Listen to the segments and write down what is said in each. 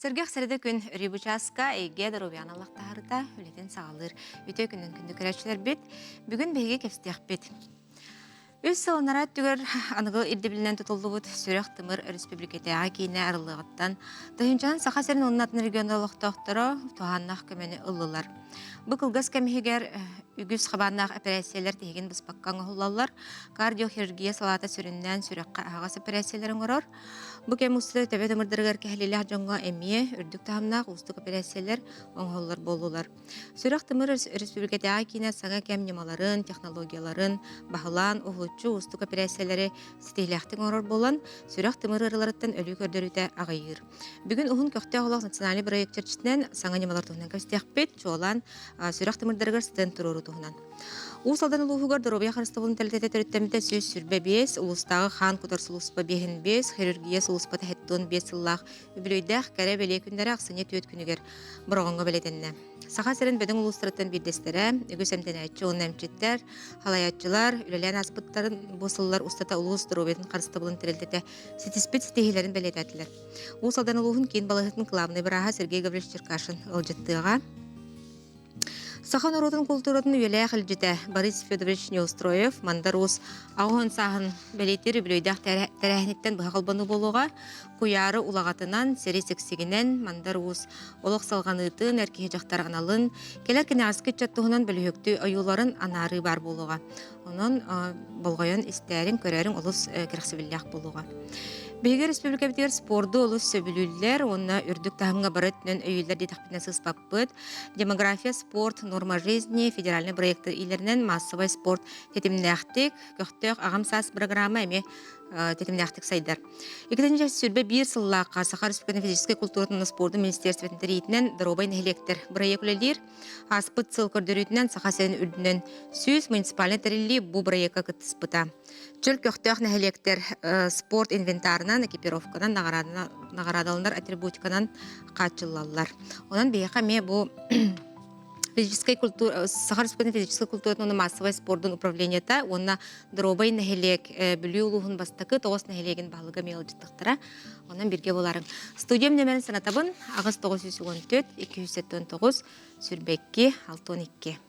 Сэргэх сэрэдэ күн Рибучаска эйгэ доруобуйаны аллахтаһарыта үлэтин саҕалыыр. Үтүө күнүн күндү көрөөччүлэрбит. Бүгүн биһиги кэпсэтиэхпит. Үс сыл анараа өттүгэр аныгы ирдэбилинэн тутуллубут сүрэх-тымыр өрөспүүбүлүкэтээҕи киинэ арыллыаҕыттан тыһыынчанан Саха сирин уонна атын регион олохтоохторо туһааннаах көмөнү ыллылар. Бу кылгас кэм иһигэр үгүс хабааннаах эпэрээссийэлэр тиһигин быспакка оҥоһуллаллар. Кардиохирургия салаата сүрүннээн сүрэххэ аһаҕас эпэрээссийэлэри оҥорор. Бу кэм устата төбө тымырдарыгар кэһэлиилээх дьоҥҥо эмиэ үрдүк таһымнаах уустук эпэрээссийэлэр оҥоһуллар буоллулар. Сүрэх-тымыр өрөспүүбүлүкэтээҕи киинэ саҥа кэм ньымаларын, технологияларын баһылаан, уһулуччу уустук эпэрээссийэлэри ситиһиилээхтик оҥорор буолан, сүрэх-тымыр ыарыыларыттан өлүү көрдөрүүтэ аҕыйыыр. Бүгүн Уһун көхтөөх олох национальнай бырайыак чэрчитинэн саҥа ньымалар туһунан кэпсэтиэхпит, чуолаан сүрэх тымырдарыгар стенд туруоруу туһунан. Уус Алдан улууһугар доруобуйа харыстабылын тэрилтэтэ төрүттэммитэ 125, улуустааҕы хаан кутар сулууспа 55, хирургия сулууспата 75 сыллаах үбүлүөйдээх кэрэ бэлиэ күннэрэ ахсынньы 4 күнүгэр Бороҕоҥҥо бэлиэтэннэ. Саха сирин бөдөҥ улуустарыттан биирдэстэрэ, үгүс эмтэнээччи уонна эмчиттэр, халайааччылар үлэлээн ааспыттарын бу сыллар устата улуус доруобуйатын харыстабылын тэрилтэтэ ситиспит ситиһиилэрин бэлиэтээтилэр. Уус Алдан улууһун киин балыыһатын кылаабынай бырааһа Сергей Гаврильевич Черкашин ыалдьыттыаҕа. Саха норуотун култууратын үйэлээх илдьитэ Борис Федорович Неустроев Мандар Уус 80 сааһын бэлиэтиир үбүлүөйдээх тэрээһиниттэн быһа холбонуу буолуоҕа. Куйаары улаҕатынан, сири сиксигинэн Мандар Уус олох салҕаныытын, эр киһи дьахтар аналын, кэлэр кэнэҕэски ыччат туһунан бөлүһүөктүү ойууларын анаарыы баар буолуоҕа. Онон болҕойон истээриҥ, көрөөрүҥ олус кэрэхсэбиллээх буолуоҕа. Биһиги республикабытыгар спорду олус сөбүлүүллэр уонна үрдүк таһымҥа бары өттүнэн өйүүллэр диэтэхпитинэ сыыспаппыт. Демография, спорт, норма жизни федеральный проекты иилэринэн массовай спорт тэтимнээхтик, көхтөөх аҕам саас программа эмиэ тэтимнээхтик сайдар. 2021 сыллаахха Саха Республикатын физическэй культуратын уонна спордун министерствотын тэрийиитинэн доруобай нэһилиэктэр бырайыак үлэлиир. Ааспыт сыл көрдөрүүтүнэн Саха сирин үрдүнэн 100 муниципальнай тэриллии бу бырайыакка кыттыспыта. Чөл көхтөөх нэһилиэктэр спорт инвентарынан, экипировканан, наҕараадаланар атрибутиканан хааччыллаллар. Онон биһиэхэ эмиэ бу физическэй культура Саха Республикатын физическэй культуратын уонна массовай спордун управлениета уонна Доруобай нэһилиэк Бүлүү улууһун бастакы тоҕус нэһилиэгин баһылыга эмиэ ыалдьыттахтара. Онон бииргэ буоларым. Студиям нөмерин санатабын 8914 279 22 62.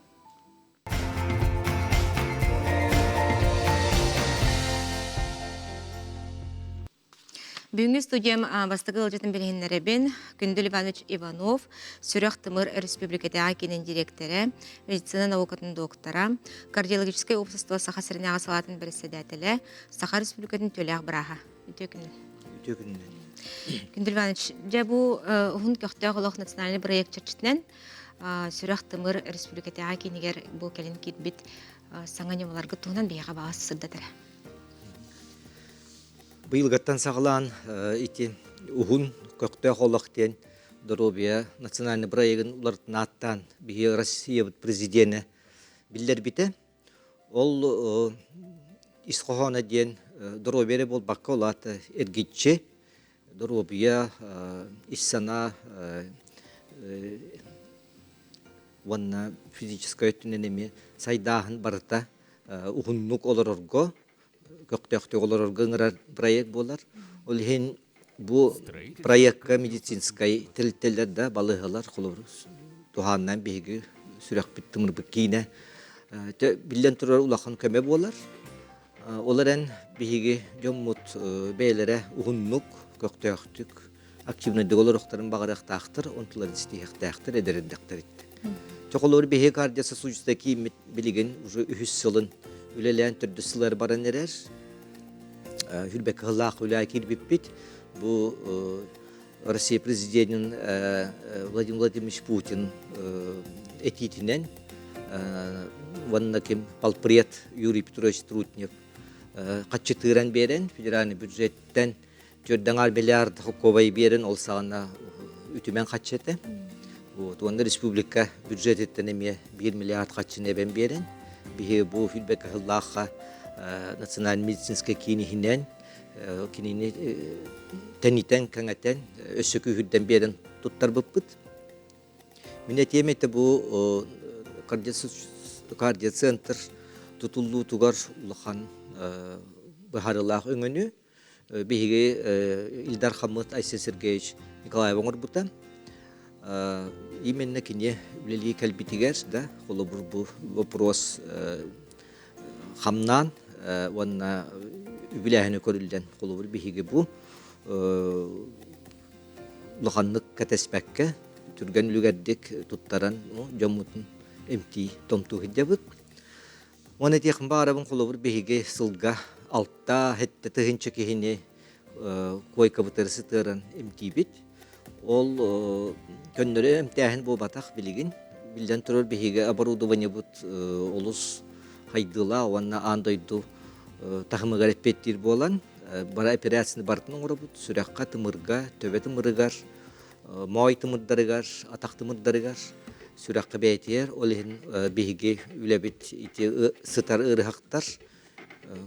Бүгүҥҥү студиям бастакы ыалдьытын билиһиннэрэбин. Күндүл Иванович Иванов, сүрэх-тымыр өрөспүүбүлүкэтээҕи киинин дириэктэрэ, медицина наукатын доктора, кардиологическай уопсастыба Саха сиринээҕи салаатын бэрэссэдээтэлэ, Саха Республикатын үтүөлээх бырааһа. Үтүө күнүнэн. Үтүө күнүнэн. Күндүл Иванович, дьэ бу уһун көхтөөх олох национальный проект чэрчитинэн сүрэх-тымыр республикатааҕы киинигэр бу кэлин киирбит саҥа ньымаларгыт туһунан биһиэхэ баҕас сырдатара. Быйылгаттан саҕалаан ити уһун көхтөөх олох диэн доруобуйа национальный проегын уларытын ааттаан биһиги Россиябыт президенэ биллэрбитэ. Ол ис хоһооно диэн доруобуйа эрэ буолбакка, ол аата эргиччи доруобуйа, ис санаа уонна физическэй өттүнэн эмиэ сайдааһын барыта уһуннук олорорго, көхтөөхтүк олорорго ыҥырар проект буолар. Ол иһин бу проекка медицинскэй тэрилтэлэр да балыыһалар холобур туһааннаан биһиги сүрэхпит тымырбыт киинэ биллэн турар улахан көмө буолар. Ол эрэн биһиги дьоммут бэйэлэрэ уһуннук, көхтөөхтүк, активнайдык олоруохтарын баҕарыахтаахтар, онтуларын ситиһиэхтээхтэр, эдэр эрдэхтэриттэн. Чохолоор биһиги кардиососудистая кииммит билигин уже үһүс сылын үлэлээн төрдүс сылыгар баран эрэр. Хүрбэ кыһыллаах үлэ киирбиппит. Бу Россия президентин Владимир Владимирович Путин этиитинэн уонна ким полпред Юрий Петрович Трутнев хаччытыыран биэрэн федеральный бюджеттен төрдәңар миллиард хоккобай биэрэн ол саҕана үтүмэн хаччы этэ. Вот, уонна республика бюджетиттэн эмиэ 1 миллиард хаччыны эбэн биэрэн, биһи бу Хүлбэ Кыһыллаахха национальный медицинскэй киин иһинэн кинини тэнитэн, кэҥэтэн, өссө күүһүрдэн биэрэн туттарбыппыт. Мин этиэм этэ бу кардиоцентр тутуллуутугар улахан быһаарыылаах өҥөнү биһиги Ил Дархаммыт Айсен Сергеевич Николаева оҥорбута. Именно кини үлэлии кэлбитигэр да холобур бу вопрос хамнаан уонна үбүлээһини көрүллэн холобур биһиги бу улаханнык кэтэспэккэ түргэн үлүгэрдик туттаран дьоммутун эмтии томтуу сылдьабыт. Уонна этиэхпин баҕарабын холобур биһиги сылга 6-7 тыһыынча киһини куойкабытыгар сытыаран эмтиибит. Ол көннөрү эмтээһин буолбатах билигин. Биллэн турар биһиги оборудованиебыт олус хайдыылаах уонна аан дойду таһымыгар эппиэттиир буолан, бары операцияны барытын оҥоробут. Сүрэххэ, тымырга, төбө тымырыгар, моой тымырдарыгар, атах тымырдарыгар, сүрэххэ бэйэтигэр. Ол иһин биһиги үлэбит ити сытар ыарыһахтар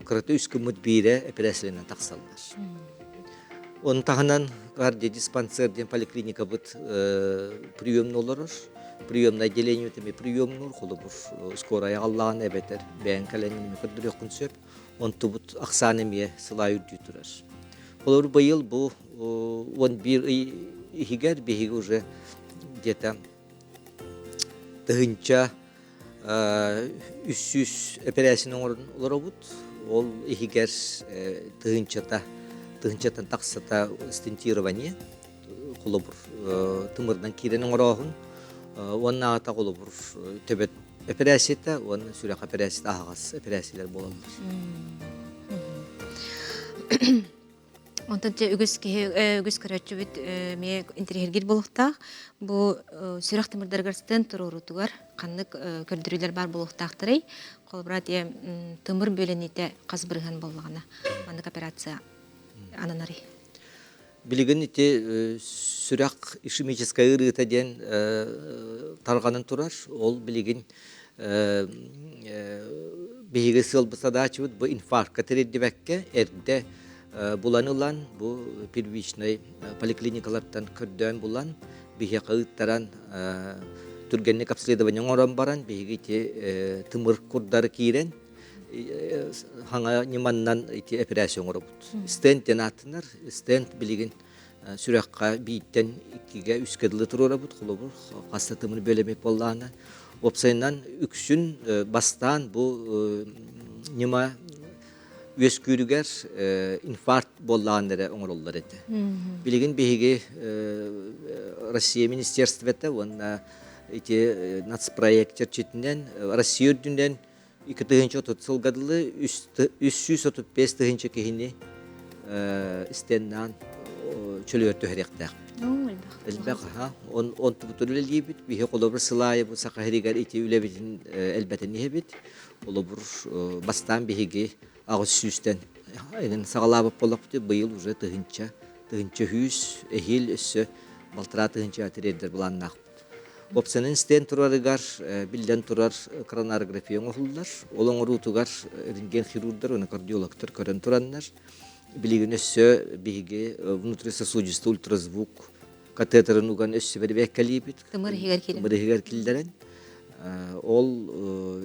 кырата үс гыммыт биирэ эпэрээссийэнэн тахсаллар. Оны таһынан кардиодиспансер диэн поликлиникабыт приемный олорор. Приемное отделение эми приемнуур, холобур, скорая аллаҕын эбэтэр бэйэҥ кэлэн эми көрдөрүөххүн сөп. Онтубут ахсаан эмиэ сылаа үрдүү турар. Холобур, быйыл бу 11 ый иһигэр биһиги уже где-то 1300 эпэрээсийэни оҥорон олоробут. Ол иһигэр тыһыынчата, тыһыынчаттан тахсата стентирование, холобур, тымырынан киирэн оҥорооһун, уоннааҕыта холобур төбөт эпэрээссийэтэ уонна сүрэх эпэрээссийэтэ аһаҕас эпэрээссийэлэр буолаллар. Онтон дьэ үгүс киһи, үгүс көрөөччүбүт эмиэ интэриэһиргиир буолуохтаах. Бу сүрэх тымырдарыгар стенд туруоруутугар ханнык көрдөрүүлэр баар буолуохтаахтарый? Холобура, дьэ тымыр бүөлэниитэ хас бырыһыан буоллаҕына маннык операция ананарый? Билигин ити сүрэх ишемическай ыарыыта диэн тарҕанан турар. Ол билигин биһиги сыалбыт садаачыбыт бу инфарктка тириэрдибэккэ эрдэ булан ылан бу первичнай поликлиникалартан көрдөөн булан биһиэхэ ыыттаран түргэнник обследование оҥорон баран биһиги ити тымыр курдары киирэн хаҥа ньыманнан ити операция оҥоробут. Стенд диэн ааттанар. Стенд билигин сүрэххэ бииртэн иккигэ, үскэ дылы туруорабыт. Холобур, хас да тымыр бөлөмүк буоллаҕына. Уопсайынан үксүн бастаан бу ньыма үөскүүрүгэр инфаркт буоллаҕын эрэ оҥороллор этэ. Билигин биһиги Россия министерствота уонна ити нацпроект чэрчитинэн Россия үрдүнэн 2030 сылга дылы 335 тыһыынча киһини стеннаан чөлүгэр түһэриэхтээхпит. Элбэх. Онтубут үлэлиибит. Биһи холобур сылаайы бу Саха сиригэр ити үлэбитин элбэтин иһэбит. Холобур, бастаан биһиги 800-тэн эҥин саҕалаабыт буоллахпыт, быйыл уже тыһыынча, тыһыынча сүүс, эһиил өссө балтараа тыһыынча тириэрдэр былааннаахпыт. Уопсайынан стенд турарыгар биллэн турар коронарография оҥоһуллар. Ол оҥоруутугар рентген хирурдар уонна кардиологтар көрөн тураннар, билигин өссө биһиги внутрисосудистый ультразвук катетерын уган өссө бэрэбиэркэлиибит. Тымыр иһигэр киирэн. Тымыр иһигэр киллэрэн. Ол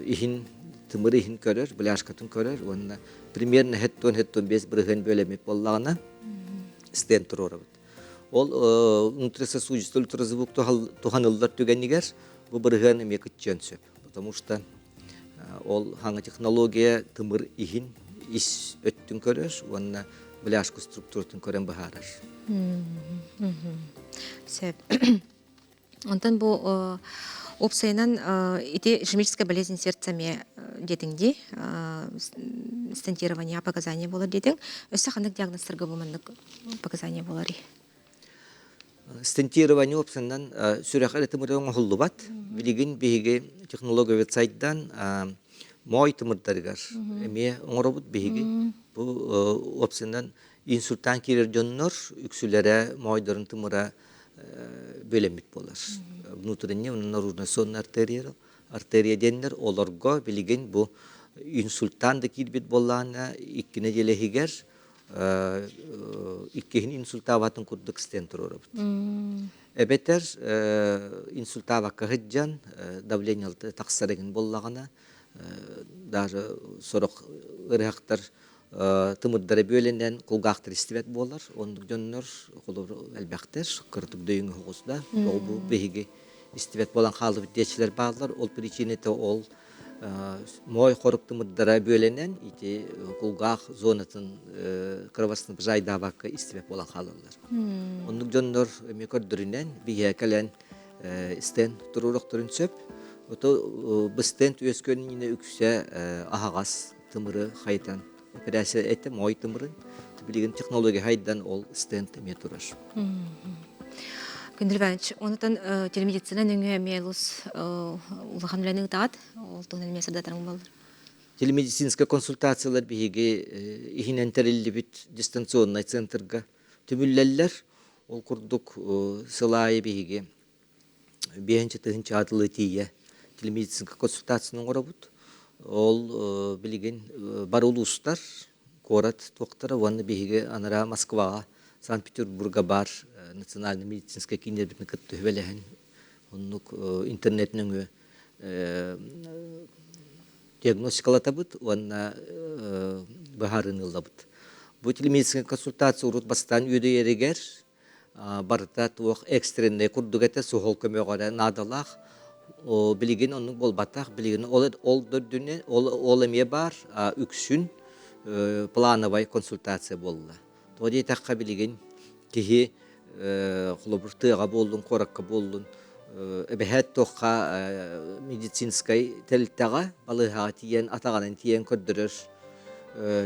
иһин тымыр иһин көрөр, бляшкатын көрөр уонна примерно 75 бырыһыан бөлөмүт буоллаҕына стенд туруорабыт. Ол внутрисосудистый ультразвук туһаныллар түгэнигэр бу бырыһыан эмиэ кыччыан сөп. Потому что ол хаҥа технология тымыр иһин ис өттүн көрөр уонна бляшка структуратын көрөн быһаарар. Сөп. Онтон бу уопсайынан ити ишемическая болезнь сердца эмиэ диэтиҥ дии, стентирование показания буолар диэтиҥ. Өссө ханнык диагнозтарга бу маннык показания буоларый? Стентирование уопсайынан сүрэх эрэ тымыры оҥоһуллубат. Билигин биһиги технология сайдан моой тымырдарыгар эмиэ оҥоробут биһиги. Бу уопсайынан инсультан киирэр дьоннор үксүлэрэ моойдорун тымыра бөлөммүт буолар. Внутренняя наружная сонная артерия, артерия диэннэр олорго билигин бу инсультан да киирбит буоллаҕына икки нэдиэлэ иһигэр иккиһин инсультаабатын курдук стенд туруорабыт. Эбэтэр инсультаабакка сылдьан давление тахсар игин буоллаҕына даже сорох ыарыһахтар. Тымырдара бүөлэнэн кулгаахтар истибэт буолар. Оннук дьоннор холобур элбэхтэр, кыратык дөйүҥ оҕус да. Ол бу биһиги истибэт буолан хаалбыт диэччилэр бааллар. Ол причината ол моой хорук тымырдара бүөлэнэн ити кулгаах зонатын кровоснабжайдаабакка истибэт буолан хаалаллар. Оннук дьоннор эмиэ көрдөрүнэн биһиэхэ кэлэн стенд туруорохторун сөп. Ото бу стенд үөскүөн иннинэ үксэ аһаҕас тымыры хайытан операция этэ моой тымырын. Билигин технология хайдан ол стенд эмиэ турар. Күндүл Иванович, онутан телемедицина нөҥүө эмиэ олус улахан үлэни ыытаҕыт. Ол туһунан эмиэ сырдатарыҥ буоллар. Телемедицинскэй консультациялар биһиги иһинэн тэриллибит дистанционнай центрга түмүллэллэр. Ол курдук сыл аайы биһиги биэһинчэ тыһыынча атылыы тиийэ телемедицинскэй консультацияны оҥоробут. Ол билигин бары улуустар, куорат туохтара уонна биһиги анараа Москваҕа, Санкт-Петербурга баар национальнай медицинскэй кииннэрбитин кытта сүбэлэһэн оннук интернет нөҥүө диагностикалатабыт уонна быһаарыыны ылабыт. Бу телемедицинскэй консультация урут бастаан үөдэйэригэр барыта туох экстреннэй курдук этэ, суһал көмөҕө эрэ наадалаах. Билигин оннук буолбатах. Билигин ол, ол дөрдүнэ, ол, ол эмиэ баар, үксүн плановай консультация буолла. Тоҕо диэтэххэ билигин киһи холобур тыаҕа буоллун, куоракка буоллун, эбэһээт туохха медицинскэй тэрилтэҕэ, балыыһаҕа тиийэн, атаҕынан тиийэн көрдөрөр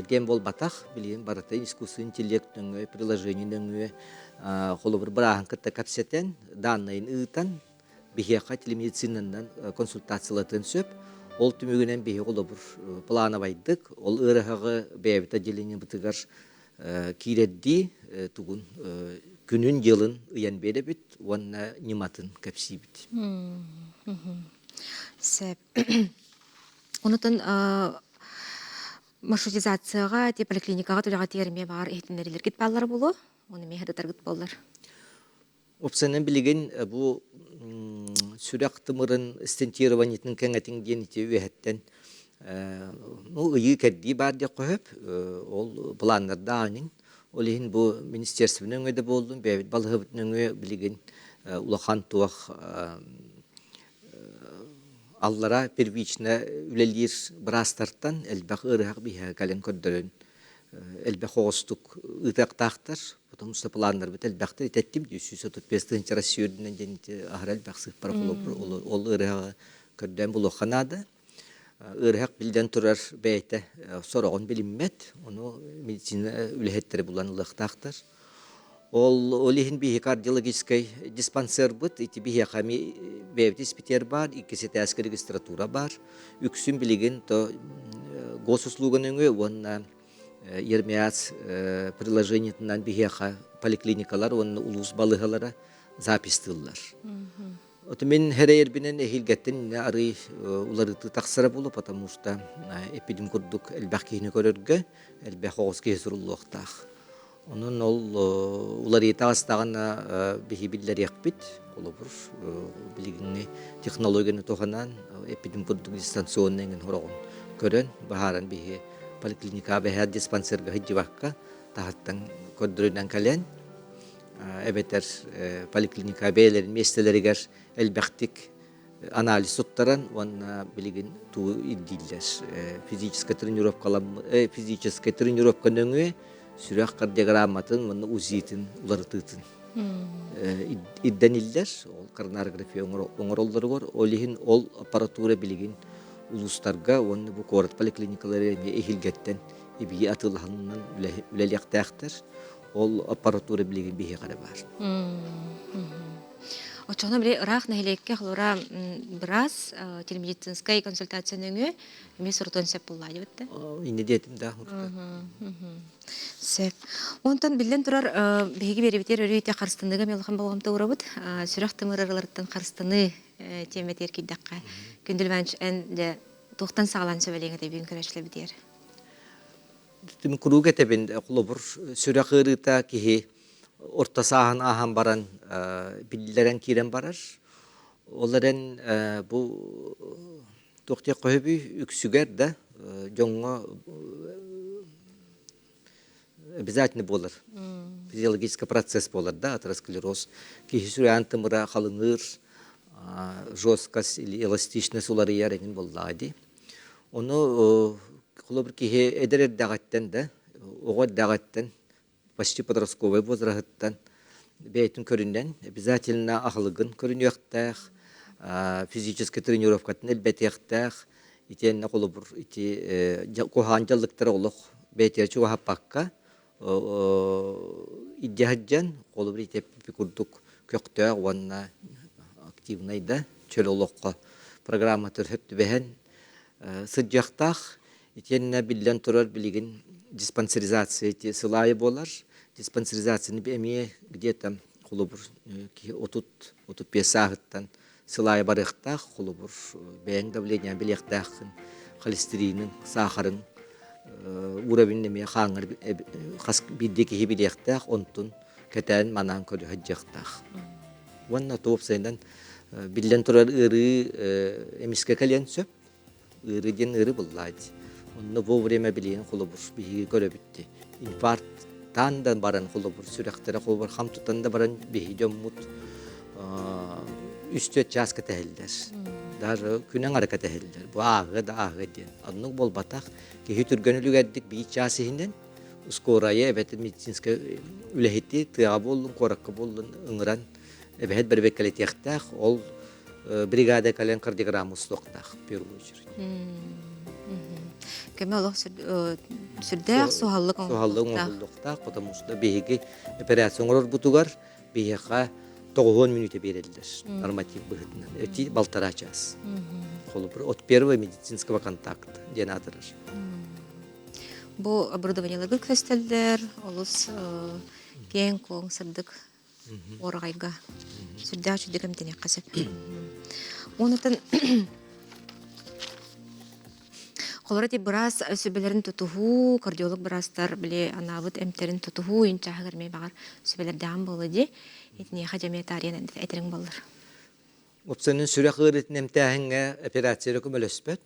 диэн буолбатах. Билигин барыта искусственный интеллект нөҥүө, приложение нөҥүө холобур бырааһын кытта кэпсэтэн, дааннайын ыытан, биһиэхэ телемедицинанан консультациялатыан сөп. Ол түмүгүнэн биһиги холобур плановайдык, ол ыарыһаҕы бэйэбит отделениебытыгар киирэрдии тугун күнүн-дьылын ыйан биэрэбит уонна ньыматын кэпсиибит. Сөп. Онутун маршрутизацияҕа, поликлиникаҕа үлэҕэ тиийэр эмиэ баар иһитиннэриилэргит бааллара буолуо. Оны эмиэ хадатаргыт буоллар. Опсанан билигин бу сүрэх тымырын стентированиетын кэҥэтиҥ диэн ити үөһэттэн ну ыйыы-кэрдии баар диэххэ сөп. Ол планнардаах инин. Ол иһин бу министерство нөҥүө да буоллун, бэйэбит балыһабыт нөҥүө билигин улахан туох аллара первично үлэлиир быраастартан элбэх ыарыһах биһиэхэ кэлэн көрдөрөн элбэх оҕустук ыытыахтаахтар. Потому что планнарбыт элбэхтэр итэттим 335 тыһыынча Россия үрдүнэн диэн аһара элбэх сыыппара холобур ол ыарыһаҕы көрдөөн булуохха наада. Ыарыһах биллэн турар бэйэтэ сороҕун билиммэт, ону медицина үлэһиттэрэ булан ылыахтаахтар. Ол, ол иһин биһиги кардиологическай диспансербыт, ити биһиэхэ эмиэ бэйэбит испитиэр баар, иккис этээскэ регистратура баар. Үксүн билигин то госуслуга нөҥүө уонна ЕРМИАЦ приложениетынан биһиэхэ поликлиникалар уонна улуус балыыһалара запистыыллар. Ото мин хэрэйэрбинэн эһиилгэттэн арый уларытыы тахсара буолуо, потому что эпидем курдук элбэх киһини көрөргө элбэх оҕус киһи суруллуохтаах. Онон ол уларыйа астаҕына биһи биллэриэхпит. Холобур, билигиҥҥи технологияны туһанан эпидем курдук дистанционный эҥин хороҕун көрөн, баһааран биһи поликлиникаҕа бэһээт диспансерга сылдьыбакка таһыттан көрдөрүнэн кэлэн эбэтэр поликлиника бэйэлэрин миэстэлэригэр элбэхтик анализ туттаран уонна билигин тугу ирдииллэр физическэй тренировкалам физическэй тренировка нөҥүө сүрэх кардиограмматын уонна УЗИтин уларытыытын ирдэниллэр ол коронарография оҥороллоругар ол иһин ол аппаратура билигин улуустарга уонна бу куорат поликлиникалары эмиэ эһиилгэттэн эбии атыылаһанынан үлэлиэхтээхтэр ол аппаратура билигин биһиэхэ эрэ баар. Оччоҕуна били ыраах нэһилиэккэ холура быраас телемедицинскэй консультация нөҥүө эмиэ сурутуон сөп буоллаа дебит да? Инне диэтим да. Сөп. Онтон биллэн турар биһиги биэрибитигэр өрүү ити харыстаныыга эмиэ улахан болҕомто уурабыт. Сүрэх тымыр ырыларыттан харыстаныы тиэмэтигэр киирдэххэ. Күндүл Иванович, эн дьэ туохтан саҕалаан сөбэлиэҥ этэй бүгүн көрөөччүлэрбитигэр? Мин куруук этэбин, холобур, сүрэх ыарыыта киһи орто сааһын ааһан баран биллэрэн киирэн барар. Ол эрэн бу туох диэххэ сөбүй, үксүгэр да дьоҥҥо обязательно буолар. Физиологический процесс буолар да, атеросклероз. Киһи сүрэҕин тымыра халыҥыыр, жесткость или эластичность уларыйар эҥин буоллаҕа дии. Ону холобур киһи эдэр эрдэҕиттэн да, оҕо эрдэҕиттэн почти подростковай возраһыттан бэйэтин көрүнэн обязательно аһылыгын көрүнүөхтээх, физическэй тренировкатын элбэтиэхтээх, итиэннэ холобур ити куһаҕан дьаллыктары олох бэйэтигэр чугаһаппакка илдьэ сылдьан холобур ити курдук көхтөөх уонна активнай да чөл олоххо программатыгар сөп түбэһэн сылдьыахтаах. Итиэннэ биллэн турар билигин диспансеризация ити сыл аайы буолар. Диспансеризацияны эмиэ где-то холобур киһи 30-35 сааһыттан сыл аайы барыахтаах. Холобур бэйэҥ давлениены билиэхтээххин, холестеринын, саахарын уровень эмиэ хааҥҥар хас биирдии киһи билиэхтээх, онтун кэтээн манаан көрө сылдьыахтаах. Уонна уопсайынан биллэн турар ыарыы эмискэ кэлиэн сөп. Ыарыы диэн ыарыы буллаат. Онно вовремя билигин холобур биһиги көрөбүт дии. Инфарктаан да баран холобур сүрэхтэрэ холобур хам тутан да баран биһи дьоммут үс-түөрт чаас кэтэһэллэр. Даже күн аҥара кэтэһэллэр. Бу ааҕыа да ааҕыа диэн. Оннук буолбатах. Киһи түргэн үлүгэрдик биир чаас иһинэн скорайы эбэтэр медицинскэй үлэһити тыаҕа буоллун, куоракка буоллун ыҥыран эбэһэт бэрэбиэркэлэтиэхтээх. Ол бригада кэлэн кардиограмма устуохтаах в первую очередь. Көмө олох сүрдээх суһаллык суһаллык оҥоһуллуохтаах, потому что биһиги операция оҥорорбутугар биһиэхэ 90 мүнүүтэ биэрэллэр норматив быһыытынан. Эти балтараа час. Холобур, от первого медицинского контакта диэн аатырар. Бу оборудованиеларга көстөллөр, олус киэҥ-куоҥ сырдык уораҕайга сүрдээх үчүгэй эмтэниэххэ сөп. Онутан холоро ти быраас сүбэлэрин тутуһуу, кардиолог быраастар били анаабыт эмтэрин тутуһуу инчааһыгар эмиэ баҕар сүбэлэрдээҕим буолуо дии. Итиниэхэ дьэ эмиэ таарыйан этэриҥ буоллар. Уопсайынан сүрэх ыарыытын эмтээһиҥҥэ операция эрэ көмөлөспөт.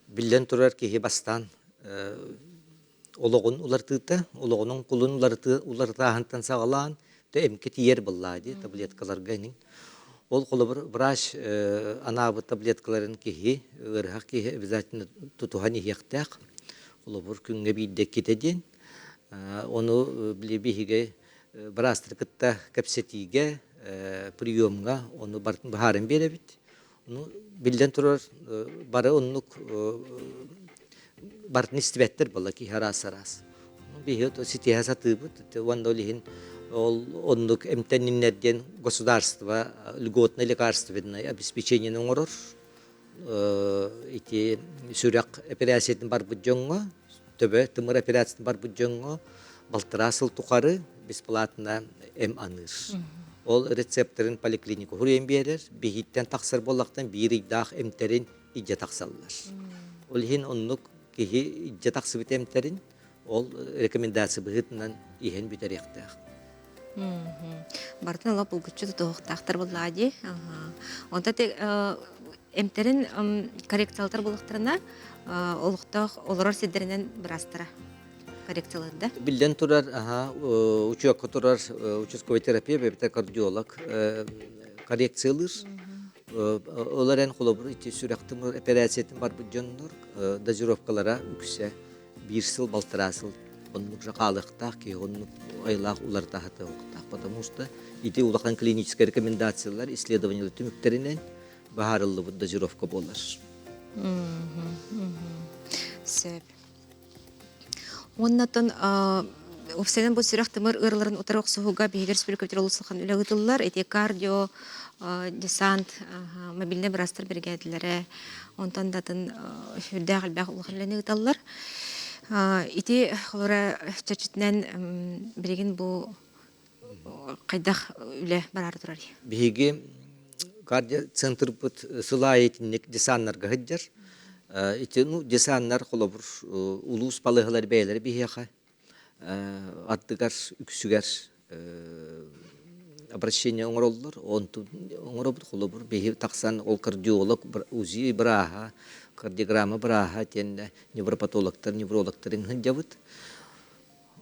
Биллэн турар киһи бастаан олоҕун уларытыыта, олоҕунун кулун уларытааһынтан саҕалаан эмкэ тиийэр буоллаа дии таблеткаларга иҥин. Ол холобур врач анаабыт таблеткаларын киһи, ыарыһах киһи обязательно тутуһан иһиэхтээх. Холобур күҥҥэ биирдэ иккитэ диэн. Ону били биһиги быраастары кытта кэпсэтиигэ, приемҥа ону барытын быһааран биэрэбит. Ну, биллэн турар, бары оннук барытын истибэттэр буолла киһи араас-араас. Биһи ситиһэ сатыыбыт. Уонна ол иһин ол оннук эмтэниннэр диэн государство льготное лекарственное обеспечениены оҥорор. Ити сүрэх эпэрээссийэтин барбыт дьоҥҥо, төбө тымыр операциятын барбыт дьоҥҥо балтараа сыл тухары бесплатно эм аныыр. Ол рецепторын поликлиника суруйан биэрэр, биһиттэн тахсар буоллахтан биир ыйдаах эмтэрин илдьэ тахсаллар. Ол иһин оннук киһи илдьэ тахсыбыт эмтэрин ол рекомендация быһыытынан иһэн бүтэриэхтээх. Барытын олох булгуччу тутуһуохтаахтар буоллаҕа дии. Онто эмтэрин коррекциялатар буоллахтарына олохтоох олорор сирдэринэн быраастара коррекциялыыр да? Биллэн турар, аха, учуокка турар участковай терапия бэбитэ кардиолог коррекциялыыр. Ол эрэн холобур ити сүрэхтин операциятын барбыт дьоннор дозировкалара үксэ биир сыл, балтараа сыл оннук же хаалыахтаах киһи оннук айылаах уларытаһатыахтаах, потому что ити улахан клиническэй рекомендациялар исследованиялар түмүктэринэн баһаарыллыбыт дозировка буолар. Сөп. Уоннатан уопсайынан бу сүрэх-тымыр ыарыыларын утары охсуһууга биһиги республикабытыгар олус улахан үлэ ыытыллар. Ити кардио, десант, мобильнай быраастар биригээдэлэрэ, онтон да атын сүрдээх элбэх улахан үлэни ыыталлар. Ити холобура чэрчитинэн билигин бу хайдах үлэ бараары турарый? Биһиги кардиоцентрбыт сыл аайы итинник десаннарга сылдьар. Ити ну, десаннар холобур улуус балыыһалар бэйэлэрэ биһиэхэ ардыгар үксүгэр обращение оҥороллор. Онтун оҥоробут холобур биһи тахсан ол кардиолог УЗИ бырааһа, кардиограмма бырааһа итиэннэ невропатологтар, неврологтарын сылдьабыт.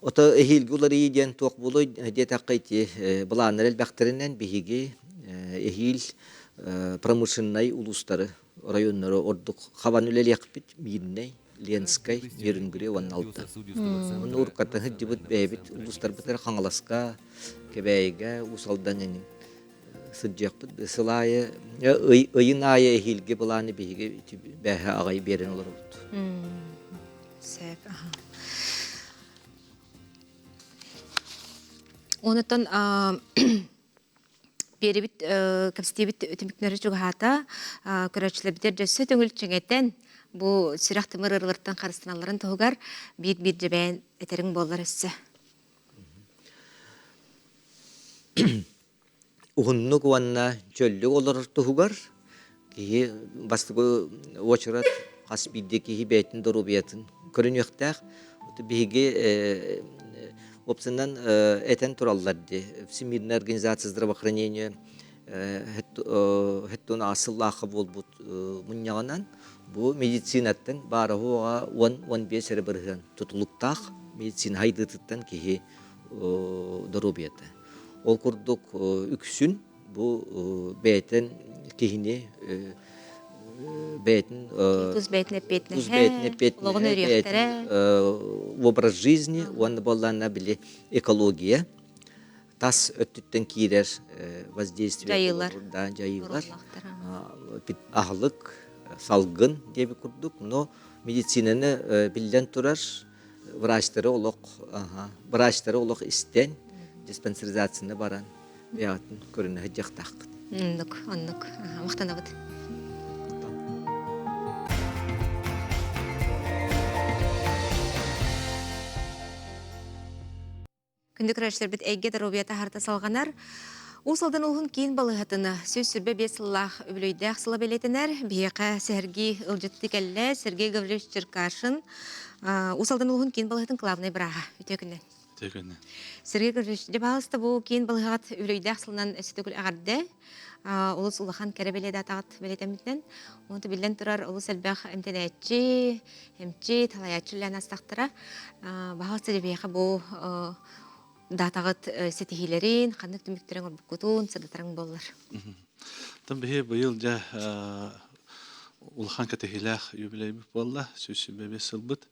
Ото эһиилги уларыйыы диэн туох буолуой диэтэххэ ити былааннар элбэхтэринэн биһиги эһиил промышленнай улуустары, оройуоннары ордук хабан үлэлиэхпит Миирнэй, Ленскэй, Нерюнгри уонна Алдан. Ону уруккаттан сылдьыбыт бэйэбит улуустарбытыгар Хаҥаласка, Кэбээйигэ, Уус Алдан эҥин сылдьыахпыт. Сыл аайы, ыйын аайы эһиилги былааны биһиги бээһэ аҕай биэрэн олоробут. Сөп. Онутан биэрибит кэпсэтиибит түмүктэнэрэ чугаһаата. Көрөөччүлэрбитигэр дьөссө төҥүл чэҥэтэн бу сүрэх-тымыр ыарыыларыттан харыстаналларын туһугар биир-биир дьэбээн этэриҥ буоллар өссө. Уһуннук уонна чөллүк олорор туһугар киһи бастакы уочарат хас биирдии киһи бэйэтин доруобуйатын көрүнүөхтээх. Биһиги уопсайынан этэн тураллар дии Всемирная организация здравоохранения хэттун сыллаахха буолбут мунньаҕынан бу медицинаттан баара-суоҕа 10-15 эрэ бырыһыан тутулуктаах медицина хайдыытыттан киһи доруобуйата. Ол курдук үксүн бу бэйэтин киһини бэйэтин тус бэйэтин эппиэтинэһэ, олоҕун үөрүйэхтэрэ, образ жизни уонна буоллаана били экология тас өттүттэн киирэр воздействие дьайыылар да дьайыылар аһылык салгын диэби курдук но медицинаны биллэн турар врачтары олох врачтары олох истэн диспансеризацияны баран бэйэҕитин көрүнэ сылдьыахтааххыт. Оннук, оннук. Махтанабыт. Күндү көрөөччүлэрбит эйгэ доруобуйата харта салҕанар. Уус Алдан улууһун киин балыыһатына 125 сыллаах үбүлүөйдээх сыла бэлиэтэнэр. Биһиэхэ сэһэргии ыалдьыттыы кэллэ Сергей Гаврильевич Черкашин, Уус Алдан улууһун киин балыыһатын кылаабынай бырааһа. Үтүө күнүнэн. Үтүө күнүнэн. Сергей Гаврильевич, дьэ баалыста бу киин балыыһаҕыт үбүлүөйдээх сылынан өссө төгүл эҕэрдэ. Олус улахан кэрэ бэлиэ даатаҕыт бэлиэтэммитинэн. Онто биллэн турар олус элбэх эмтэнээччи, эмчи, талайааччы үлэлээн астахтара. Баһаалыста дьэ биһиэхэ бу даатаҕыт ситиһиилэрин, ханнык түмүктэрин оҥорбуккутун сырдатарыҥ буоллар. Тан биһи быйыл дьэ улахан кэтэһиилээх юбилейбит буолла, 125 сылбыт.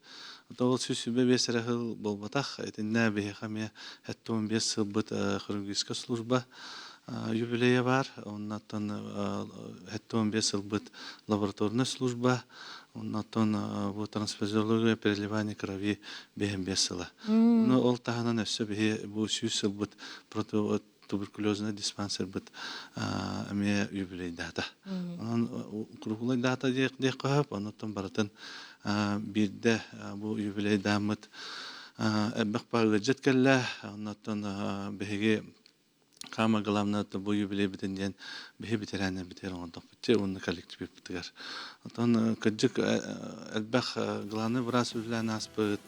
Ол 125 эрэ сыл буолбатах, итиннэ биһиэхэ эмиэ 75 сылбыт хирургическая служба юбилейа баар, оннуттан 75 сылбыт лабораторная служба, Оннотон бу трансфузиология переливание крови биһэн биэс сыла. Ну ол таһынан өссө биһи бу 100 сылбыт туберкулезный диспансербыт эмиэ юбилейдаата. Онон круглай дата диэх хөп, оннотон барытын биирдэ бу юбилейдааммыт элбэх ыалдьыт кэллэ. Оннотон биһиги Хаама главное бу юбилейбитин диэн биһи бэтэрээннэрбитигэр оҥордохпут дии уонна коллективпытыгар. Оттон кырдьык элбэх главный быраас үлэлээн ааспыт,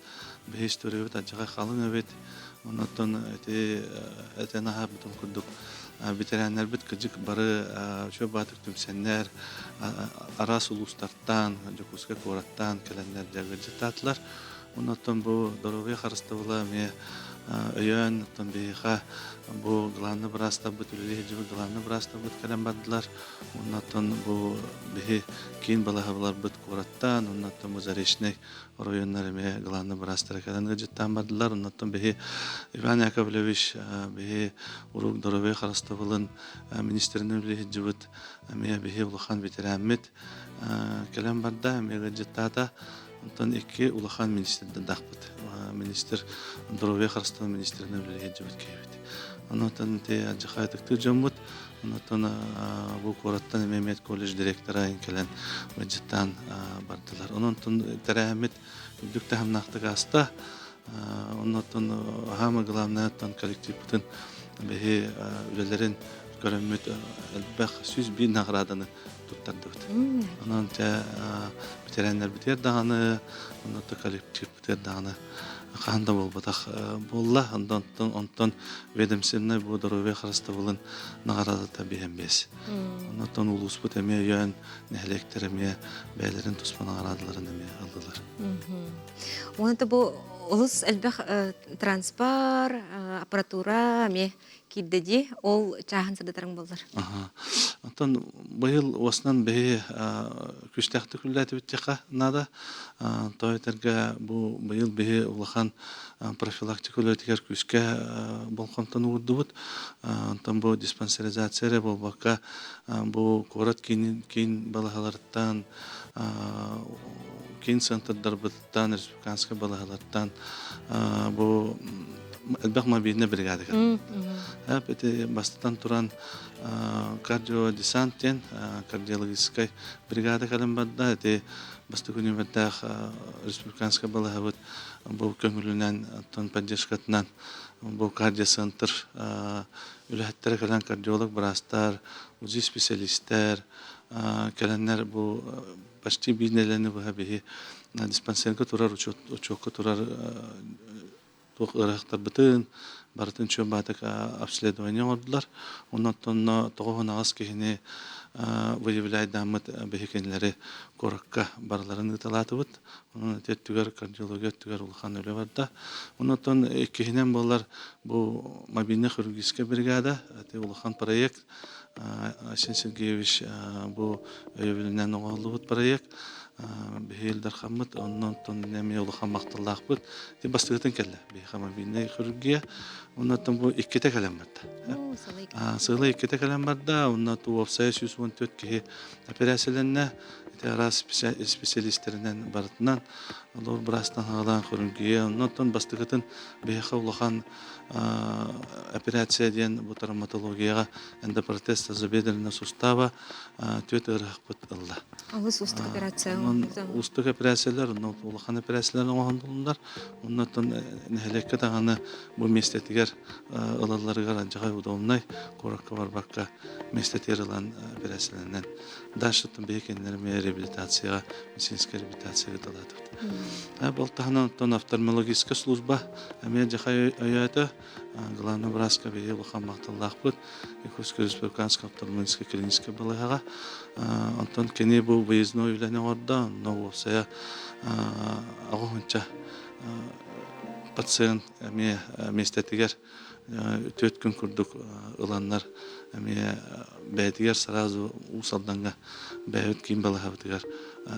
биһи историябыт алдьархай халыҥ эбит. Оннуттан ити этэн аһарбытым курдук бэтэрээннэрбит кырдьык бары үчүгэй баатык түмсэннэр араас улуустартан, Дьокуускай куораттан кэлэннэр дьарыктаатылар. Оннуттан бу доруобуйа харыстабыла эмиэ өйөөн, оттон биһиэхэ бу главный быраастарбыт үлэлии сылдьыбыт главный быраастарбыт кэлэн бардылар. Оннуттан бу биһи киин балаһабыларбыт куораттан, оннуттан бу Заречнай оройуоннар эмиэ главный быраастара кэлэн ыалдьыттаан бардылар. Оннуттан биһи Иван Яковлевич биһи урук доруобуйа харыстабылын министринэн үлэлии сылдьыбыт эмиэ биһи улахан ветераммыт кэлэн барда, эмиэ ыалдьыттаата. Онтон икки улахан министрдаахпыт. Министр здоровья харыстабыл министринэн үлэлии сылдьыбыт киһибит. Онтон ити алдьархай дьоммут. Онтон бу куораттан эмиэ медколледж директора кэлэн ыалдьыттаан бардылар. Онон тэрээһиммит үрдүк таһымнаахтык ааста. Оннуттан самое главное коллективпытын биһи үлэлэрин көрөммүт элбэх 101 награданы туттардыбыт. Онон дьэ бэтэрээннэрбитигэр даҕаны, онно коллективпытыгар даҕаны хаһан да буолбатах буолла. Онтон онтон ведомственнай бу доруобуйа харыстабылын наҕараадата биһэн биэс. Онтон улууспут эмиэ өйөөн, нэһилиэктэр эмиэ бэйэлэрин туспа наҕараадаларын эмиэ ыллылар. Уонна бу олус элбэх транспорт, аппаратура эмиэ киирдэ дии. Ол чааһын сырдатарыҥ буоллар. Оттон быйыл уоснан биһи күүстээхтик үлэлээтибит диэххэ наада. Тоҕо этэргэ бу быйыл биһи улахан профилактика үлэтигэр күүскэ болҕомтону уурдубут. Онтон бу диспансеризация эрэ буолбакка, бу куорат киин, киин балаһаларыттан, киин центрдарбытыттан, республиканскай балаһалартан бу элбэх мобильный бригада кэлбит. Бастатан туран кардиодесант диэн кардиологическай бригада кэлэн барда. Ити бастакы нүөмэрдээх республиканскай балаһабыт бу көҥүлүнэн, оттон поддержкатынан бу кардиоцентр үлэһиттэрэ кэлэн кардиолог быраастар, УЗИ специалистэр кэлэннэр бу почти биир нэдиэлэни быһа биһи диспансерга турар учуокка турар туох ыарахтарбытын барытын чуон баатык обследование оҥордулар. Онон тоҕо киһини выявляйдааммыт биһи кинилэри куоракка барыларын ыыталаатыбыт. Онон ити өттүгэр кардиология өттүгэр улахан үлэ барда. Онон иккиһинэн буолар бу мобильный хирургическая бригада, это улахан проект. Айсен Сергеевич бу өйөбүлүнэн оҥоһуллубут проект. Биһи Ил Дархаммыт, оннон эмиэ улахан махталлаахпыт. Ити бастыгытын кэллэ. Биһиэхэ мобильный хирургия. Оннуттан бу иккитэ кэлэн барда. Сыла иккитэ кэлэн барда. Онно уопсайа 114 киһи операцияланна. Ити араас специалистэринэн барытынан олор быраастан хаалаан хирургия. Оннуттан бастыгытын биһиэхэ улахан операция диэн бу травматологияҕа эндопротез тазобедренного сустава түөрт ыарыһахпыт ылла. Олус уустук операция. Уустук операциялар, улахан операциялар оҥоһуллар. Оннуттан нэһилиэккэ даҕаны бу миэстэтигэр ылалларыгар алдьархай удобнай, куоракка барбакка миэстэтигэр ылан операцияланан. Дальше биһи кинилэр эмиэ реабилитацияҕа, медицинскэй реабилитацияга талаатыбыт. Бұл таһынан оттон офтальмологическая служба эмиэ дьахай өйөөтө. Главный бырааска биһи улахан махталлаахпыт. Якутская республиканская офтальмологическая клиническая балыыһаҕа. Онтон кини бу выездной үлэни оҥордо. Онно уопсайа аҕыһынча пациент эмиэ миэстэтигэр түөрт күн курдук ыланнар эмиэ бэйэтигэр сразу Уус Алдаҥҥа бэйэбит киин балаһабытыгар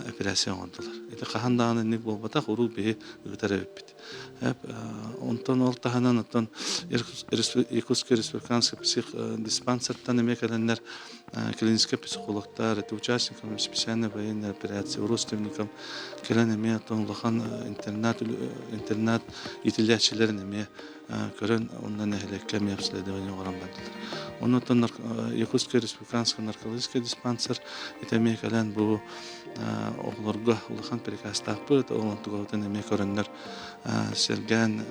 операция оҥордулар. Ити хаһан даҕаны инник буолбатах, урут биһи ыытар эбиппит. Онтон ол таһынан оттон Якутский республиканский психдиспансертан эмиэ кэлэннэр клиническэй психологтар, это участникам специальной военной операции, родственникам кэлэн эмиэ оттон улахан интернат интернат иитиллээччилэрин эмиэ көрөн онно нэһилиэккэ эмиэ обследование оҥорон бардылар. Оннуттан Якутский республиканский наркологический диспансер ити эмиэ кэлэн бу оҕолорго улахан приказтаахпыт, ол онтугабытын эмиэ көрөннөр сэргээн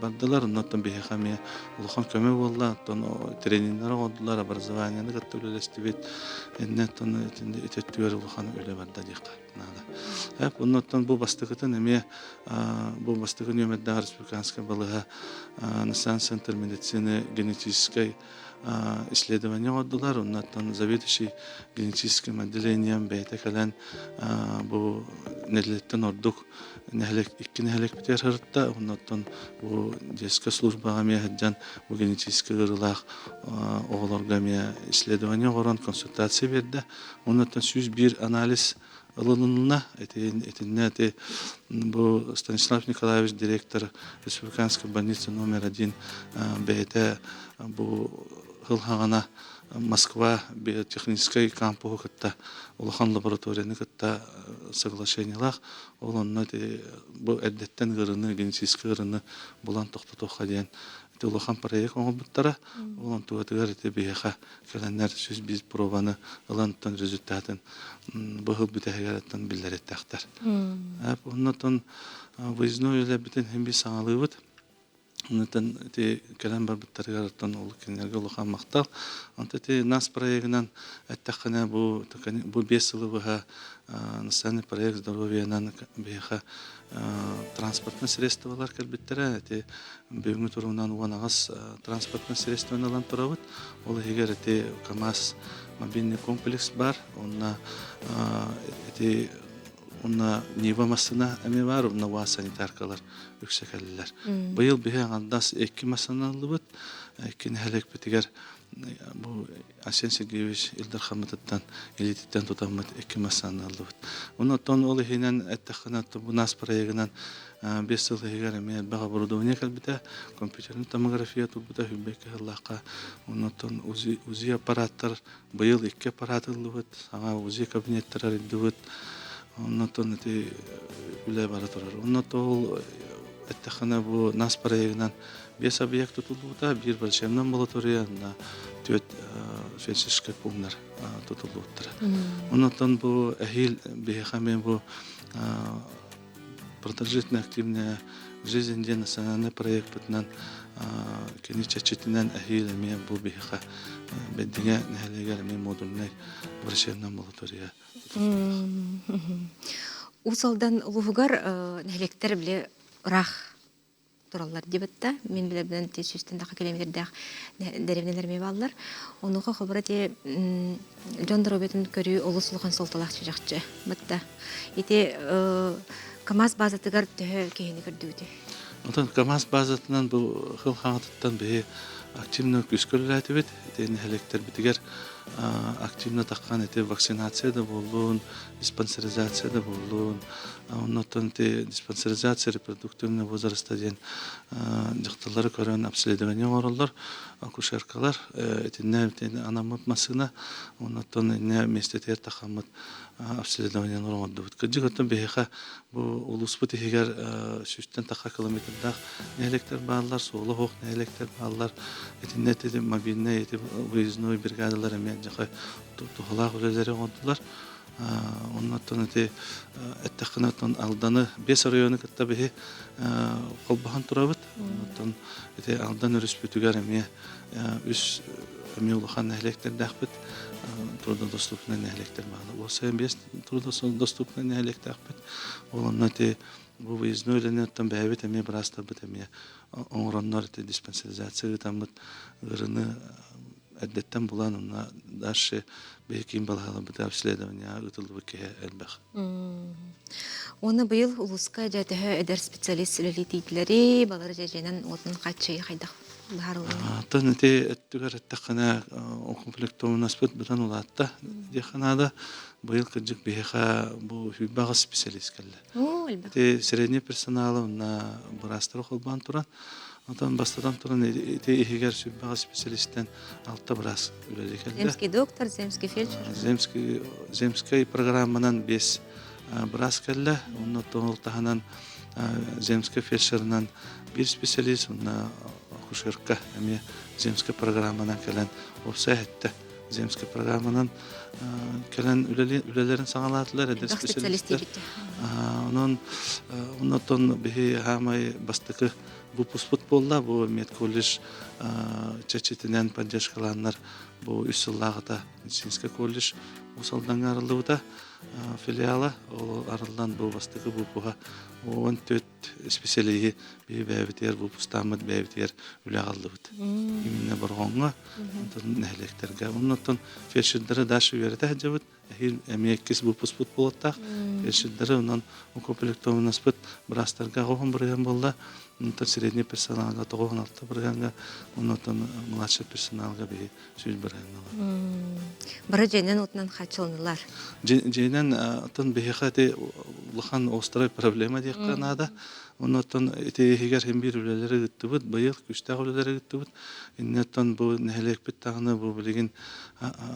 бардылар. Оннуттан биһиэхэ эмиэ улахан көмө буолла. Оттон трениннэр оҥордулар, образованиены кытта үлэлэстибит. Иннэ оттон ити өттүгэр улахан үлэ барда диэххэ наада. Оннуттан бу бастакытын эмиэ бу бастакы нүөмэрдээх республиканскай балыыһа Национальный центр медицины генетической исследование оҥордулар. Оннуттан заведующий генетическим отделением бэйэтэ кэлэн бу нэдиэлэттэн ордук нэһилиэк икки нэһилиэкпитигэр сырытта. Оннуттан бу детская службаҕа эмиэ сылдьан бу генетическэй ыарыылаах оҕолорго эмиэ исследование оҥорон консультация биэрдэ. Оннуттан 101 анализ ылынылынна. Итиннэ ити бу Станислав Николаевич директор республиканской больницы номер один бэйэтэ бу сыл Москва биотехническай кампуһу кытта улахан лабораторияны кытта соглашениелаах ол онно бу эрдэттэн ыарыыны генетическэй ыарыыны булан тохтотуохха диэн ити улахан проект оҥорбуттара. Ол онтугатыгар ити биһиэхэ кэлэннэр 101 пробаны ылан оттон результатын быһыл бүтэһигэр оттон биллэриэхтээхтэр. Оннотон выездной үлэбитин хин биир саҥалыыбыт. Онтон ити кэлэн барбыттарыгар оттон ол кинилэргэ улахан махтал. Онтон ити нас проегынан эттэххинэ бу бу 5 сылы быһа Национальный проект здоровьянан биһиэхэ транспортнай средстволар кэлбиттэрэ. Ити бүгүҥҥү туругунан 18 транспортнай средствоны ылан турабыт. Ол иһигэр ити КАМАЗ мобильный комплекс бар. Онно ити Онно Нива массыына эмиэ баар, онно УАЗ санитаркалар үксэ кэллилэр. Быйыл биһи аҥардас икки массыына ыллыбыт. Икки нэһилиэкпитигэр бу Айсен Сергеевич Ил Дархаммытыттан илиититтэн тутаммыт икки массыынаны ыллыбыт. Онон ол иһинэн эттэххинэ бу нас проегынан 5 сыл иһигэр эмиэ элбэх оборудование кэлбитэ, компьютерный томография турбута 22 сыллаахха. Оннуттан УЗИ, УЗИ аппараттар быйыл икки аппарат ыллыбыт, саҥа УЗИ кабинеттар арыйдыбыт. Оннуттан ити үлэ бара турар. Онно ол эттэххинэ бу нас проегынан Биэс объект тутуллубута, биир врачебнай амбулатория, онно түөрт фельдшерскай пунктар тутуллубуттара. Оннуттан бу эһиил биһиэхэ эмиэ бу продолжительная активная жизнь диэн национальный проекпытынан кини чэрчитинэн эһиил эмиэ бу биһиэхэ Бэддиҥэ нэһилиэгэр эмиэ модульнай врачебная амбулатория Уус Алдан улууһугар нэһилиэктэр били ыраах тураллар диэбит Мин билэрбинэн ити сүүстэн тахса километрдаах дэриэбинэлэр эмиэ бааллар. Онуоха холобура ити дьон доруобуйатын көрүү олус улахан суолталаах чахчы. Батта ити КАМАЗ базатыгар төһө киһини көрдүгүтүй? Отон КАМАЗ базатынан бу хыл хаҥатыттан биһи активно күүскэ үлэлээтибит. Ити нэһилиэктэрбитигэр активно таххан ити вакцинация да буоллун, диспансеризация да буоллун, Оннуттан ити диспансеризация репродуктивного возраста диэн дьахталлары көрөн обследование оҥороллор, акушеркалар итиннэ анаммыт массыына, оннуттан иннэ миэстэтигэр тахаммыт обследованиелар оҥордубут. Кырдьык оттон биһиэхэ бу улууспут иһигэр сүүстэн тахха километрдаах нэһилиэктэр бааллар, суола суох нэһилиэктэр бааллар. Итиннэ ити мобильнай ити выездной бригадалар эмиэ дьаха туһалаах үлэлэри оҥордулар. Оннуттан ити эттэххинэ оттон Алданы биэс оройуону кытта биһи холбоһон турабыт. Оннуттан ити Алдан өрүспүтүгэр эмиэ үс эмиэ улахан нэһилиэктэрдээхпит. Труднодоступный нэһилиэктэр баалар. Уопсайа биэс труднодоступный нэһилиэктээхпит. Ол онно ити бу выездной үлэни оттон бэйэбит эмиэ быраастарбыт эмиэ оҥороннор ити диспансеризация ыытаммыт ыарыыны эрдэттэн булан онно дальше биһи киин балаһаларбыт обследование ыытыллыбыт киһи элбэх. Уонна быйыл улууска дьэ төһө эдэр специалист үлэлиитиилэри, балары дьэ дьиэнэн уотун хааччыйыы хайдах быһаарыллар? Оттон ити өттүгэр эттэххинэ укомплектованнаспыт быдан улаатта диэххэ наада. Быйыл кырдьык биһиэхэ бу сүүрбэ специалист кэллэ. Ити средний персоналы уонна быраастары холбоон туран Онтон бастатан туран ити иһигэр сүүрбэҕэ специалистен алта быраас үлэлии кэллэ. Земский доктор, земский фельдшер. Земский, земскэй программанан биэс быраас кэллэ. Онно ол таһынан земскэй фельдшерынан биир специалист, уонна акушерка эмиэ земскэй программанан кэлэн уопсай эттэ. Земскэй программанан кэлэн үлэлэрин саҕалаатылар эдэр специалистер. Онон оннотон биһи хаамай бастакы выпускпут буолла. Бу медколледж чэрчитинэн поддержкалааннар бу үс сыллааҕыта медицинскэй колледж Уус Алдаҥҥа арыллыбыта филиала. Ол арыллан бу бастакы выпуһа 14 специалиһи биһи бэйэбитигэр выпустааммыт бэйэбитигэр үлэ аҕаллыбыт. Именно Борҕоҥҥо, онтон нэһилиэктэргэ. Оннуттан фельдшердары дальше үөрэтэ сылдьабыт. Эһиил эмиэ иккис выпускпут буолуохтаах. Фельдшердары онон укомплектованнаспыт быраастарга 90% буолла. Онтон средний персоналга 96 бырыһыаҥҥа, оннуттан младший персоналга биһи 100%. Бары дьиэнэн уотунан хааччыланылар. Дьиэнэн оттон биһиэхэ ити улахан острай проблема диэххэ наада. Оннуттан ити иһигэр син биир үлэлэри ыыттыбыт, быйыл күүстээх үлэлэри ыыттыбыт. Иннеттан бу нэһилиэкпит даҕаны бу билигин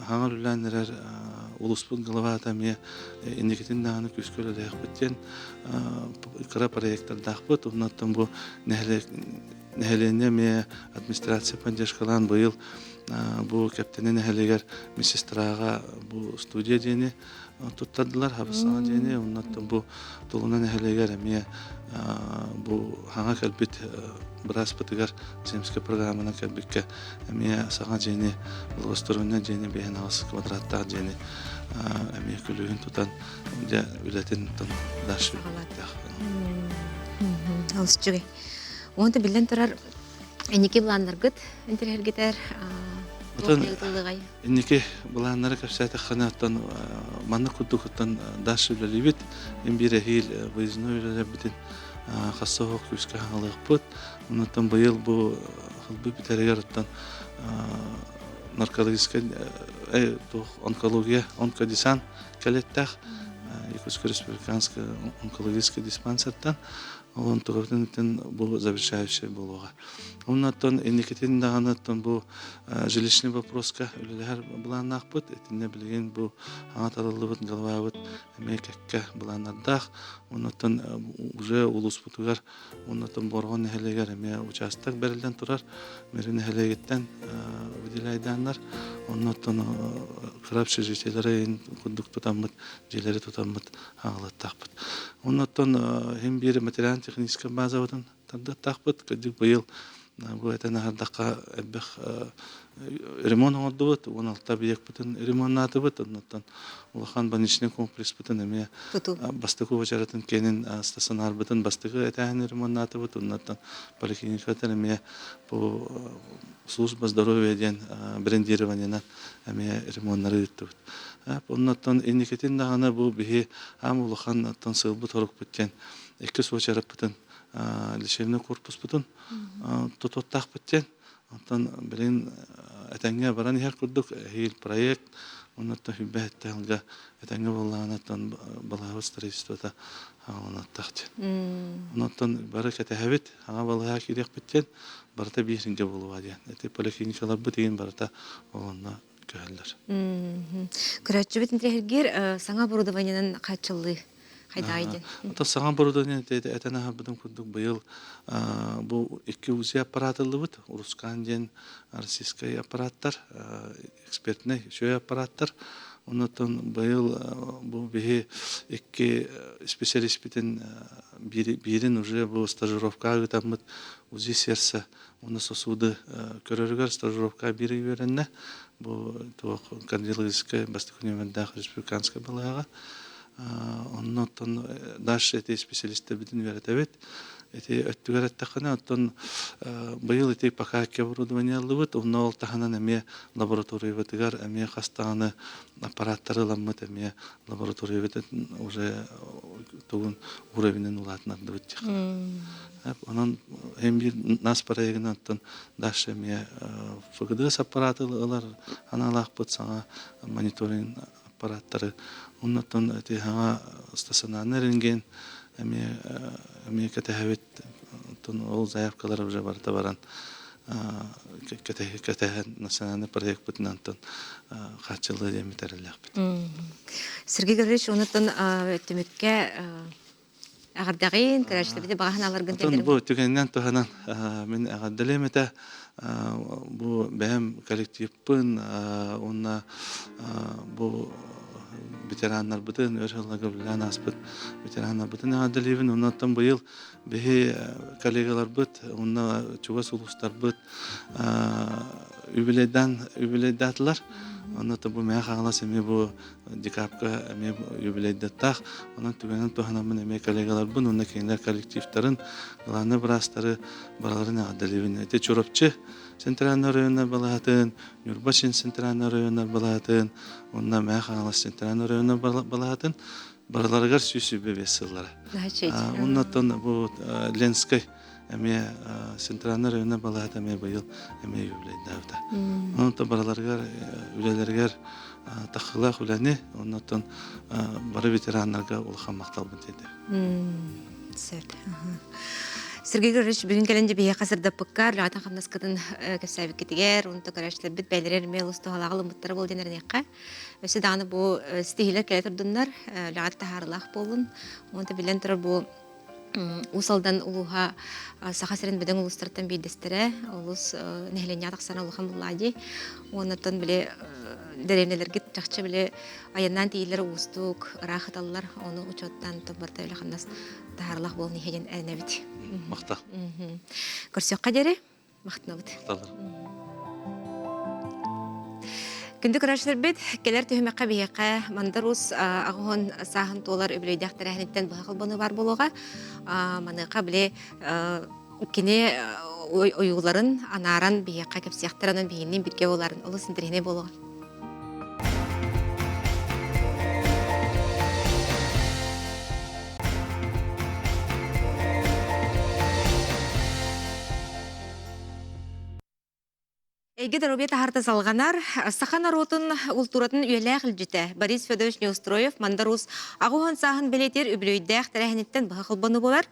хаҥар үлээн эрэр улууспут главата эмиэ инникитин даҕаны күүскэ үлэлиэхпит диэн кыра проекттардаахпыт. Оннуттан бу нэһилиэк Нэһилиэнньэ эмиэ администрация поддержкалаан быйыл бу Кэптэни нэһилиэгэр медсестраҕа бу студия диэни туттардылар, хабысаҥа диэни. Оннуттан бу Тулуна нэһилиэгэр эмиэ бу хаҥа кэлбит бырааспытыгар земскэй программанан кэлбиккэ эмиэ саҥа дьиэни, благоустроеннай дьиэни 58 квадраттаах дьиэни эмиэ күлүүһүн тутан дьэ үлэтин дальше Олус үчүгэй. Уонна биллэн турар инники былааннаргыт интэриэһиргитэр Отон инники былааннары кэпсээтэххинэ, оттон маннык курдук оттон дальше үлэлиибит. Ин биир эһиил выездной үлэлэрбитин хасса оһох күүскэ хаҥалыахпыт. Оннуттан быйыл бу хылбы бүтэригэр оттон наркологическай онкология, онкодесант кэлэттээх Якутская республиканская онкологический диспансертан ол онтугабытын бу завершающий буолуоҕа. Оннуттан инникитин даҕаны бу жилищный вопроска үлэлэһэр былааннаахпыт. Итиннэ билигин бу хаҥа талыллыбыт главабыт эмиэ кэккэ былааннардаах. Оннуттан уже улууспутугар оннуттан Борҕон нэһилиэгэр эмиэ учаастак бэриллэн турар. Мүрү нэһилиэгиттэн выделяйдааннар. Оннуттан кыра общежитиелары курдук тутаммыт, дьиэлэри тутаммыт хаҥалаттаахпыт. Оннуттан иһин биир материально-техническэй базабытын тардыахтаахпыт. Кырдьык быйыл бу этэн аһардахха элбэх ремонт оҥордубут, 16 объекпытын ремоннаатыбыт. Оннуттан улахан больничный комплекспытын эмиэ бастакы уочаратын киэнин стационарбытын бастакы этээһин ремоннаатыбыт. Оннуттан поликлиникатар эмиэ бу служба здоровья диэн брендированиенан эмиэ ремоннары ыыттыбыт. Оннуттан инникитин даҕаны бу биһи аам улахан оттон сыалбыт-сорукпут диэн иккис уочараппытын лечебный корпуспутун тутуохтаахпыт диэн. Оттон билин этэҥҥэ баран иһэр курдук эһиил проект оннуттан хүббэһиттэ сылга этэҥҥэ буоллаҕына балаһабыт строительствота хааланыахтаах диэн. Оннуттан бары кэтэһэбит, хаҥа балаһа киириэхпит диэн, барыта биир сиргэ буолуо диэн. Ити поликлиникаларбыт игин барыта онно көһөллөр. Көрөөччүбүт интэриэһиргиир саҥа оборудованиенан хааччыллыы хайдаҕый диэн. Ото саҥа оборудование этэн аһарбытым курдук быйыл бу икки УЗИ аппарат ыллыбыт. Рускан диэн российскай аппараттар, экспертнэй үчүгэй аппараттар. Оннуттан быйыл бу биһи икки специалиспитин биирин уже бу стажировкаҕа ыытаммыт УЗИ сердца уонна сосуды көрөрүгэр стажировка биир үөрэннэ. Бу туох кардиологическай бастакы нүөмэрдээх республиканскай балыыһаҕа. Онно оттон дальше эти специалистэрбитин үөрэтэбит. Ити өттүгэр эттэххинэ, оттон быйыл ити пока оборудование ыллыбыт. Онно ол таһынан эмиэ лабораториябытыгар эмиэ хас даҕаны аппараттары ыламмыт эмиэ лабораториябытын уже тугун уровенин улаатыннардыбыт диэх. Онон эм биир нас проегынан оттон дальше эмиэ ФГДС аппараты ылар аналаахпыт саҥа мониторинг аппараттары оннуттан ити саҥа стационарный рентген эмиэ эмиэ кэтэһэбит оттон ол заявкалар уже барыта баран кэтэһэн национальный проекпытынан хааччыллыа диэммит эрэллээхпит. Сергей Гаврилович, онуттан түмүккэ эҕэрдэҕин, көрөөччүлэрбити баҕаһын аларгын Оттон бу түгэнинэн туһанан мин эҕэрдэлиэм этэ бу бэйэм коллективпын уонна бу ветераннарбытын өр сылларга үлэлээн ааспыт ветераннарбытын эҕэрдэлиибин. Оннуттан быйыл биһи коллегаларбыт уонна чугас улуустарбыт юбилейдаан юбилейдаатылар. Онно бу Мэҥэ Хаҥалас эмиэ бу декабка эмиэ юбилейдаттаах. Онон түгэнин туһанаммын эмиэ коллегаларбын уонна кинилэр коллективтарын, главный быраастары барыларын эҕэрдэлиибин. Ити Чурапчы центральный районнар балаһатын, Ньурба центральный районнар балаһатын, уонна Мэҥэ Хаҥалас центральный районнар балаһатын барыларыгар 125 сыллара. Оннуттан бу Ленскэй эмиэ центральный районнай балаһата эмиэ быйыл эмиэ юбилейдаабыта. Онон барыларыгар үлэлэригэр таххылаах үлэни, оннуттан бары ветераннарга улахан махталбын тиэрдэбин. Сөп. Сергей Григорьевич, бүгүн кэлэн дьэ биһиэхэ сырдаппыккар, үлэҕитин хамнаскытын кэпсээбиккитигэр, онто көрөөччүлэрбит бэйэлэрэ эмиэ олус туһалаах ылыммыттара буол диэн эрэниэххэ. Өссө даҕаны бу ситиһиилэр кэлэ турдуннар, үлэҕит таһаарыылаах буоллун. Уонна биллэн турар бу Уус Алдан улууһа Саха сирин бөдөҥ улуустарыттан биирдэстэрэ. Олус нэһилиэнньэҕэ тахсан улахан буллаа дии. Уоннаттан били дэриэбинэлэргит чахчы били айаннаан тиийиллэр уустук, ыраах ыталлар. Ону учуоттаан барыта үлэ-хамнас таһаарылах буолан иһэ диэн эрэнэбит. Махтал. Көрсүөххэ диэри. Махтанабыт. Махталлар. Күндү көрөөччүлэрбит, кэлэр түһүмэххэ биһиэхэ Мандар Уус аҕыһын сааһын туолар үбүлүөйдээх тэрээһиниттэн быһа холбонуу баар буолуоҕа. Маныаха били кини ойууларын анааран биһиэхэ кэпсиэхтэр, онон биһигинниин бииргэ буоларын олус интэриэһинэй буолуоҕа. Эйгэ доруобуйа таһаарта салҕанар. Саха норуотун култууратын үйэлээх илдьитэ Борис Федорович Неустроев Мандар Уус аҕыс сааһын бэлиэтиир үбүлүөйдээх тэрээһиниттэн быһа холбону буолар.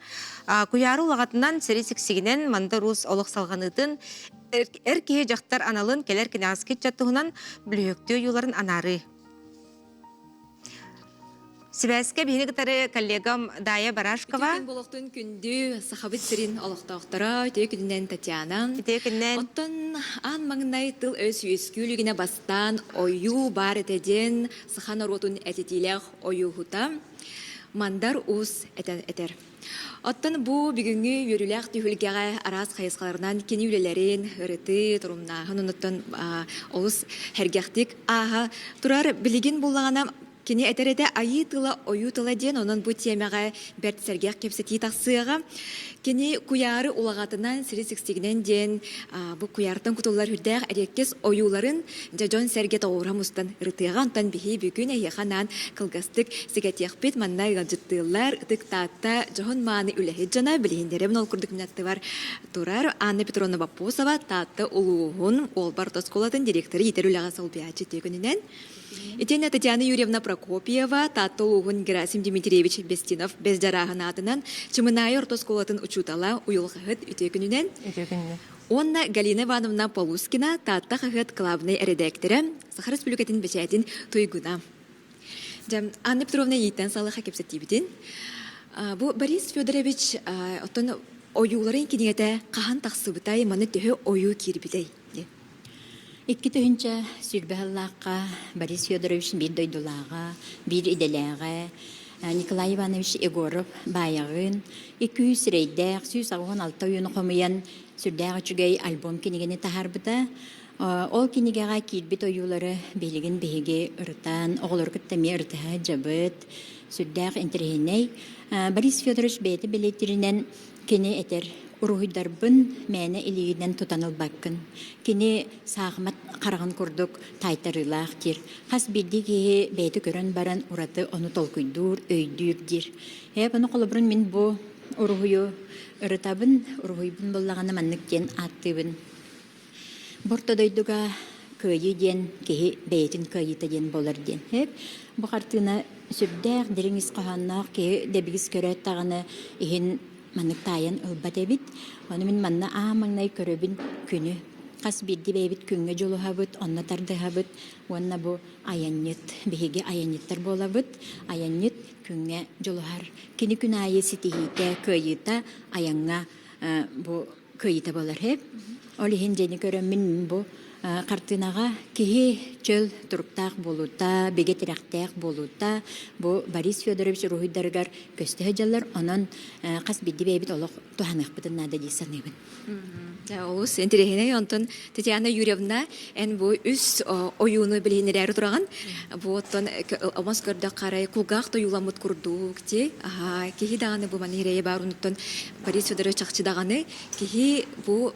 Куйаары улаҕатынан сири сиксигинэн Мандар Уус олох салҕаныытын эр киһи дьахтар аналын кэлэр кэнэҕэски ыччат туһунан бүлүһүктүү ойууларын анаарыы. Сибээскэ биһини кытары коллегам Дая Барашкова. Үтүө күн болохтун күндү Сахабыт сирин олохтоохторо, үтүө күнүнэн Татьяна. Үтүө күнүнэн. Оттон аан маҥнай тыл өс үөскүүлүгүнэ бастаан ойуу баар этэ диэн саха норуотун этитиилээх ойууһута Мандар Уус этэр. Оттон бу бүгүҥҥү үөрүүлээх түһүлгэҕэ араас хайысхаларынан кини үлэлэрин ырытыы, торумнааһын оннуттан олус сэргэхтик ааһа турар. Билигин буллаҕына кини этэр этэ айыы тыла, ойуу тыла диэн, онон бу тиэмэҕэ бэрт сэргэх кэпсэтии тахсыаҕа. Кини куйаары улаҕатынан, сири сиксигинэн диэн бу куйаартан кутуллар үрдээх эриэккэс ойууларын дьэ дьон-сэргэ тоҕуоруһа мустан ырытыаҕа. Онтон биһи бүгүн эһиэхэ анаан кылгастык сигэтиэхпит. Манна ыалдьыттыыллар Ытык Таатта дьоһун-мааны үлэһит дьоно билиһиннэрэбин ол курдук мин аттыбар турар Анна Петровна Боппосова Таатта улууһун Уолбар орто оскуолатын директоры иитэр үлэҕэ солбуйааччы үтүө күнүнэн. Итиэннэ Татьяна Юрьевна Прокопьева Таатта улууһун Герасим Дмитриевич Бестинов бэс дьарааһын аатынан Чымынаайы орто оскуолатын учуутала уйулҕаһыт үтүө күнүнэн. Үтүө күнүнэн. Уонна Галина Ивановна Полускина Таатта хаһыат кылаабынай эрэдээктэрэ, Саха Республикатын бэчээтин туйгуна. Дьэ, Анна Петровна ииттэн салыха кэпсэтиибитин. Бу Борис Федорович оттон ойууларын кинигэтэ хаһан тахсыбытай, маны төһө ойуу киирбитэй? 2020 сыллаахха Борис Федорович биир дойдулааҕа, биир идэлээҕэ Николай Иванович Егоров баайаҕын 200 сирэйдээх, 186 ойууну хомуйан сүрдээх үчүгэй альбом кинигэни таһаарбыта. Ол кинигэҕэ киирбит ойуулары билигин биһиги ырытан, оҕолору кытта эмиэ ырытыһа сылдьабыт. Сүрдээх интэриэһинэй. Борис Федорович бэйэтэ бэлиэтииринэн кини этэр уруһуйдарбын мээнэ илиигинэн тутан ылбаккын. Кини саахымат хараҕын курдук таайтарыылаах диир. Хас биирдии киһи бэйэтэ көрөн баран ураты ону толкуйдуур, өйдүүр диир. Ээ, ону холобурун мин бу уруһуйу ырытабын, уруһуйбун буллаҕына маннык диэн ааттыыбын. Бу орто дойдуга кыайыы диэн киһи бэйэтин кыайыыта диэн буолар диэн. Бу хартыына сүрдээх дириҥ ис хоһоонноох киһи дэбигис көрөөт даҕаны иһин маннык таайан ылбат эбит. Ону мин манна аа маҥнай көрөбүн күнү. Хас биирдии бэйэбит күҥҥэ дьулуһабыт, онно тардыһабыт уонна бу айанньыт. Биһиги айанньыттар буолабыт. Айанньыт күҥҥэ дьулуһар. Кини күн аайы ситиһиитэ, кыайыыта айаҥҥа бу кыайыыта буолар. Ол иһин дьиэни көрөммүн бу хартыынаҕа киһи чөл туруктаах буолуута, бигэ тирэхтээх буолуута бу Борис Федорович уруһуйдарыгар көстө сылдьаллар. Онон хас биирдии бэйэбит олох туһаныахпытын наада дии саныыбын. Олус интэриэһинэй. Онтон Татьяна Юрьевна, эн бу үс ойууну билиһиннэрээри тураҕын. Бу оттон омос көрдөх харай кулгаах тойууламмыт курдук ти. Аха, киһи даҕаны бу маны ирэйэ баар онуттан Борис Федорович чахчы даҕаны киһи бу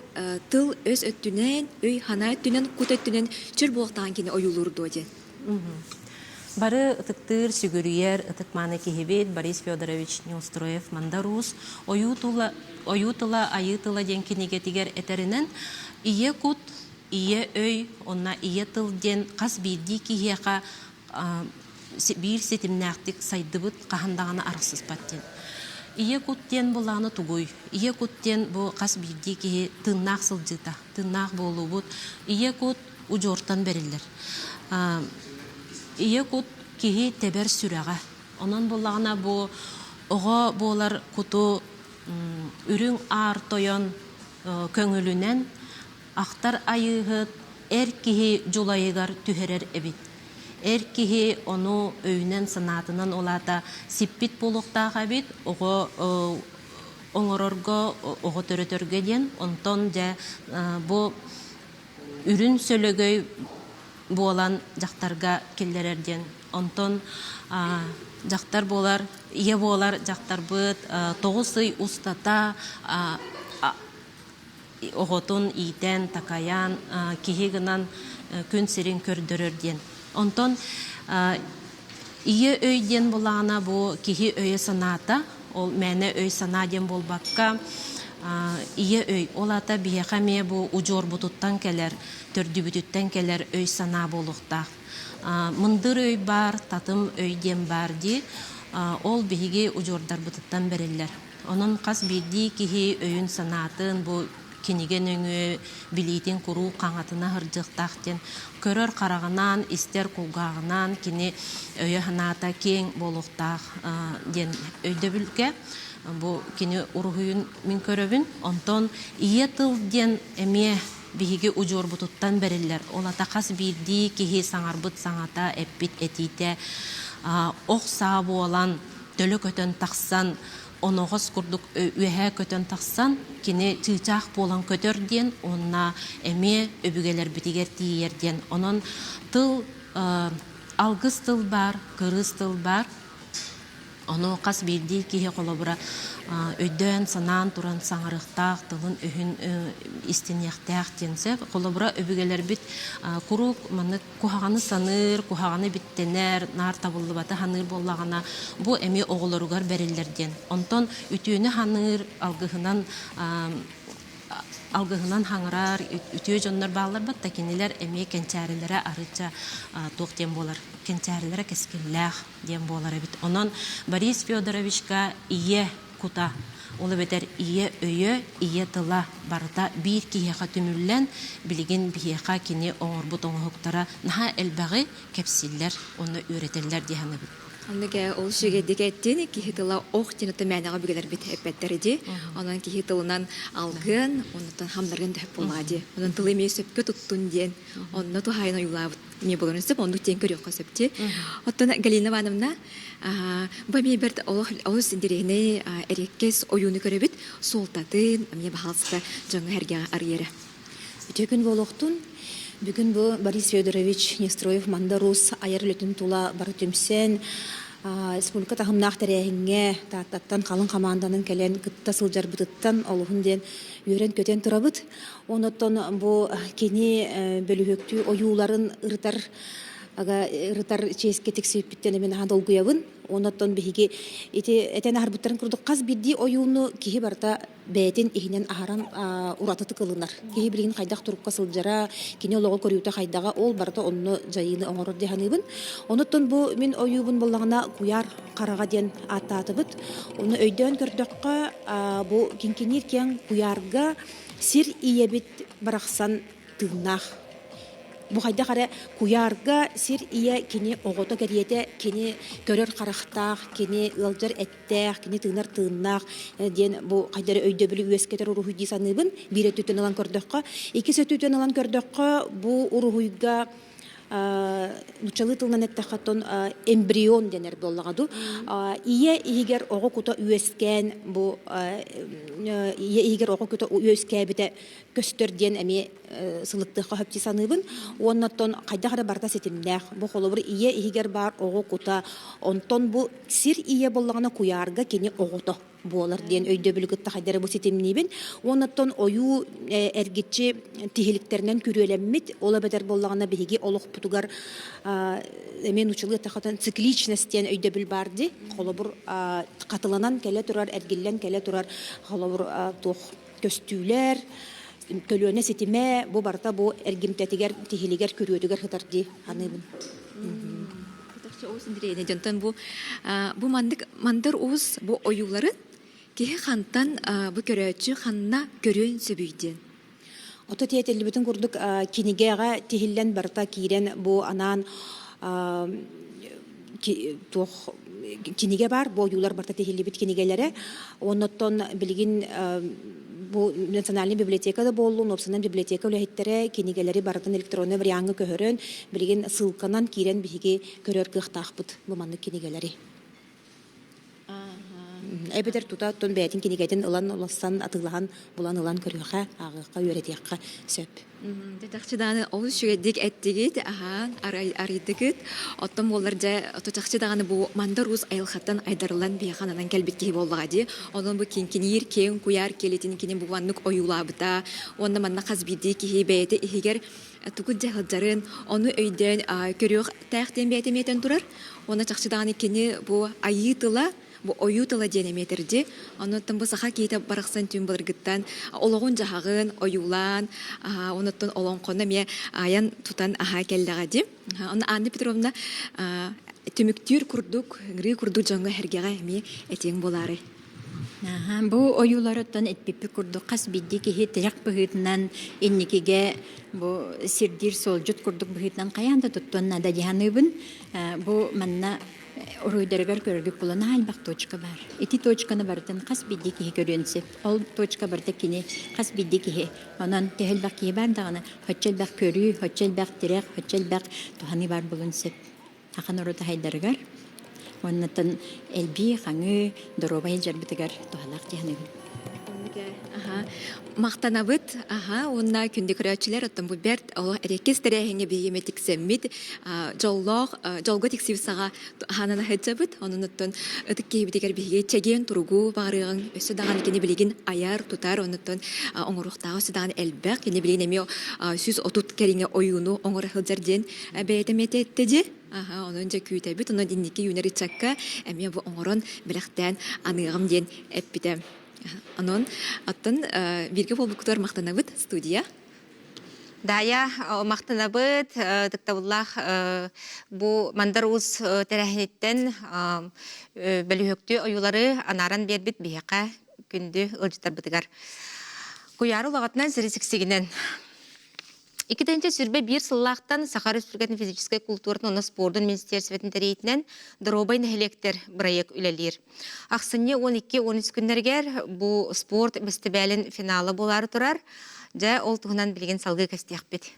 тыл өс өттүнэн, өй санаа өттүнэн, кут өттүнэн чөл буолуохтааҕын кини ойуулуур дуо диэн. Бары ытыктыыр, сүгүрүйэр ытык-мааны киһибит Борис Федорович Неустроев Мандар Уус ойуу тыла, ойуу тыла, айыы тыла диэн кинигэтигэр этэринэн ийэ кут, ийэ өй уонна ийэ тыл диэн хас биирдии киһиэхэ биир ситимнээхтик сайдыбыт хаһан даҕаны арахсыспат диэн. Ийэ кут диэн булааны тугуй? Ийэ кут диэн бу хас биирдии киһи тыыннаах сылдьыыта, тыыннаах буолуубут. Ийэ кут удьуортан бэриллэр. Ийэ кут киһи тэбэр сүрэҕэ. Онон буллаҕына бу оҕо буолар куту Үрүҥ Аар Тойон көҥүлүнэн ахтар айыыһыт эр киһи дьулайыгар түһэрэр эбит. Эр киһи ону өйүнэн-санаатынан ол аата сиппит буолуохтаах эбит, оҕо оҥорорго, оҕо төрөтөргө диэн. Онтон дьэ бу үрүн сөлөгөй буолан дьахтарга киллэрэр диэн. Онтон дьахтар буолар, ийэ буолар дьахтарбыт 9 ый устата оҕотун иитэн, такайан, киһи гынан күн сирин көрдөрөр диэн. Онтон ийэ өй диэн булаана бу киһи өйө-санаата, ол мээнэ өй-санаа диэн буолбакка, ийэ өй, ол аата биһиэхэ эмиэ бу удьуорбутуттан кэлэр, төрдүбүтүттэн кэлэр өй-санаа буолуохтаах. Мындыр өй баар, татым өй диэн баар дии, ол биһиги удьуордарбытыттан бэриллэр. Онон хас биирдии киһи өйүн-санаатын бу кинигэ нөҥүө билиитин куруук хаҥатына сылдьыахтаах диэн көрөр хараҕынан, истэр кулгааҕынан кини өйө-санаата киэҥ буолуохтаах диэн өйдөбүлгэ бу кини уруһуйун мин көрөбүн. Онтон ийэ тыл диэн эмиэ биһиги удьуорбутуттан бэриллэр. Ол ата хас биирдии киһи саҥарбыт саҥата, эппит этиитэ ох саа буолан төлө көтөн тахсан оноҕос курдук үөһээ көтөн тахсан кини чыычаах буолан көтөр диэн уонна эмиэ өбүгэлэрбитигэр тиийэр диэн. Онон тыл алгыс тыл баар, кырыыс тыл баар. Ону хас биирдии киһи холобура өйдөөн, санаан туран саҥарыахтаах, тылын-өһүн истиниэхтээх диэн сөп. Холобура өбүгэлэрбит куруук маннык куһаҕаны саныыр, куһаҕаны биттэнэр, наар табыллыбаты саныыр буоллаҕына, бу эмиэ оҕолоругар бэриллэр диэн. Онтон үтүөнү саныыр алгыһынан алгыһынан хаҥырар үтүө дьоннор бааллар батта кинилэр эмиэ кэнчээрилэрэ арыычча туох диэн буолар кэнчээрилэрэ кэскиллээх диэн буолар эбит. Онон Борис Федоровичка ийэ кута, ол эбэтэр ийэ өйө, ийэ тыла барыта биир киһиэхэ түмүллэн, билигин биһиэхэ кини оҥорбут оҥоһуктара наһаа элбэҕи кэпсииллэр уонна үөрэтэллэр дии саныыбын. Оннук ээ, ол үчүгэйдик эттин, киһи тыла ох диэн оттон мээнэҕэ өбүгэлэрбит эппэттэр дии. Онон киһи тылынан алгыан, оннуттан хамнаргын төһөп буоллаҕа дии. Онон тылы эмиэ сөпкө туттун диэн, онно туһаайан ойуулаабыт эмиэ буоларын сөп, оннук диэн көрүөххэ сөп дии. Оттон Галина Ивановна, бу эмиэ бэрт олус интэриэһинэй эриэккэс ойууну көрөбүт, суолтатын эмиэ баһаалыста дьоҥҥо-сэргэҕэ арыйара. Үтүө күн буолуохтун. Бүгүн бу Борис Федорович Нестроев Мандар Уус айар үлэтин тула бары түмсэн, республика таһымнаах тэрээһиҥҥэ Тааттаттан халыҥ хамаанданан кэлэн кытта сылдьарбытыттан олуһун диэн үөрэн-көтөн турабыт. Онон бу кини бөлүһүөктүү ойууларын ырытар ырытар чиэскэ тиксибиппиттэн эмин аһа долгуйабын. Онон биһиги ити этэн аһарбыттарын курдук хас биирдии ойууну киһи барыта бэйэтин иһинэн аһаран уратытык ылынар. Киһи билигин хайдах турукка сылдьара, кини олоҕу көрүүтэ хайдаҕа, ол барыта онно дьайыыны оҥорор дии саныыбын. Онуттан бу мин ойуубун буллаҕына куйаар хараҕа диэн ааттаатыбыт. Ону өйдөөн көрдөххө, бу киҥкиниир киэҥ куйаарга сир ийэбит барахсан тыыннаах. Бу хайдах эрэ куйаарга сир ийэ кини оҕото кэриэтэ кини көрөр харахтаах, кини ыалдьар эттээх, кини тыынар тыыннаах диэн бу хайдах эрэ өйдөбүлү үөскэтэр уруһуй дии саныыбын. Биир өттүттэн ылан көрдөххө, иккис өттүттэн ылан көрдөххө, бу уруһуйга нуччалыы тылынан эттэххэ оттон эмбрион дэнэр буоллаҕа дуу. Ийэ иһигэр оҕо кута үөскээн бу ийэ иһигэр оҕо кута үөскээбитэ көстөр диэн эмиэ сылыктыахха сөп дии саныыбын. Уонна оттон хайдах эрэ барыта ситимнээх. Бу холобур ийэ иһигэр баар оҕо кута, онтон бу сир ийэ буоллаҕына куйаарга кини оҕото буолар диэн өйдөбүлү кытта хайдары бу ситимниибин. Уоннаттан ойуу эргиччи тиһиликтэринэн күрүөлэммит, ол эбэтэр буоллаҕына биһиги олохпутугар эмиэ нууччалыы эттэххэ цикличность диэн өйдөбүл баар дии. Холобур, хатыланан кэлэ турар, эргиллэн кэлэ турар, холобур, туох көстүүлэр, көлүөнэ ситимэ бу барыта бу эргимтэтигэр, тиһилигэр, күрүөтүгэр сытар дии саныыбын. Уус интэриэһинэй дьонтон бу бу мандык мандар уус бу ойууларын киһи хантан бу көрөөччү ханна көрүөн сөбүй диэн. Ото тиэтиллибитин курдук кинигэҕэ тиһиллэн барыта киирэн бу анаан туох кинигэ баар, бу ойуулар барыта тиһиллибит кинигэлэрэ. Оннуттан билигин бу национальнай библиотека да буоллун, уопсайынан библиотека үлэһиттэрэ кинигэлэри барытын электроннай вариаҥҥа көһөрөн, билигин ссылканан киирэн биһиги көрөр кыахтаахпыт бу маннык кинигэлэри. Эбэтэр тута оттон бэйэтин кинигэтин ылан улассан, атыылаһан, булан ылан көрүөххэ, ааҕыахха, үөрэтиэххэ сөп. Чахчы даҕаны олус үчүгэйдик эттигит, аһаан, арыйдыгыт. Оттон буоллар дьэ, чахчы даҕаны бу Мандар Уус айылҕаттан айдарыллан биһиэхэ ананан кэлбит киһи буоллаҕа дии. Онон бу киҥкиниир киэҥ куйаар киэлитин кини бу маннык ойуулаабыта уонна манна хас биирдии киһи бэйэтэ иһигэр тугу дьэ сылдьарын, ону өйдөөн көрүөхтээх диэн бэйэтэ эмиэтэн турар. Уонна чахчы даҕаны кини бу айыы тыла, бу ойуу тыла диэн эмиэ этэрди. Онуттан бу саха киһитэ барахсан түн былыргыттан олоҕун-дьаһаҕын ойуулаан, онуттан олоҥхону эмиэ айан тутан аһаа кэллэҕэ дии. Онно Анна Петровна түмүктүүр курдук, ыҥырыы курдук дьоҥҥо-сэргэҕэ эмиэ этиэҥ буолаарай? Бу ойууларыттан эппиппит курдук хас биирдии киһи тирэх быһыытынан инникигэ бу сирдиир суолдьут курдук быһыытынан хайаан да туттуон наада дии саныыбын. Бу манна уруһуйдарыгар көрөргүт буолан наһаа элбэх точка баар. Ити точканы барытын хас биирдии киһи көрүөн сөп. Ол точка барыта кини хас биирдии киһи. Онон төһө элбэх киһи баар даҕаны, оччо элбэх көрүү, оччо элбэх тирэх, оччо элбэх туһаныы баар буолуон сөп. Саха норуота сайдарыгар уоннаттан элбии, хаҥыы, доруобай дьарбытыгар туһалаах дии саныыбын. Аха. Махтанабыт. Аха. Уонна күндү көрөөччүлэр, оттон бу бэрт олох эриэккэс тэрээһиҥҥэ биһиги тиксэммит, дьоллоох, дьолго тиксибит саҕа хаанан аһыдьабыт. Онон оттон ытык киһибитигэр биһиги чэгиэн туругу баҕарыаҕыҥ. Өссө даҕаны кини билигин айар, тутар, оннуттан оҥоруохтааҕа өссө даҕаны элбэх. Кини билигин эмиэ 130 кэриҥэ ойууну оҥоро сылдьар диэн бэйэтэ эмиэ этэ дии. Аха, онон дьэ күүтэбит, онон инники үүнэр ыччакка эмиэ бу оҥорон бэлэхтээн аныаҕым диэн эппитэ. Онон оттон бииргэ буолбуккутугар махтанабыт студия. Дая, махтанабыт, ытыктабыллаах бу Мандар Уус тэрээһиниттэн бөлүһүөктүү ойуулары анааран биэрбит биһиэхэ күндү ыалдьыттарбытыгар. Куйаар улаҕатынан сири сиксигинэн 2021 сыллаахтан Саха Республикатын физическэй култууратын уонна спордун министиэристибэтин тэрийиитинэн Доруобай нэһилиэктэр бырайыак үлэлиир. Ахсынньы 12-13 күннэригэр бу спорт бэстибээлин финала буолаары турар. Дьэ, ол туһунан билигин салгыы кэпсиэхпит.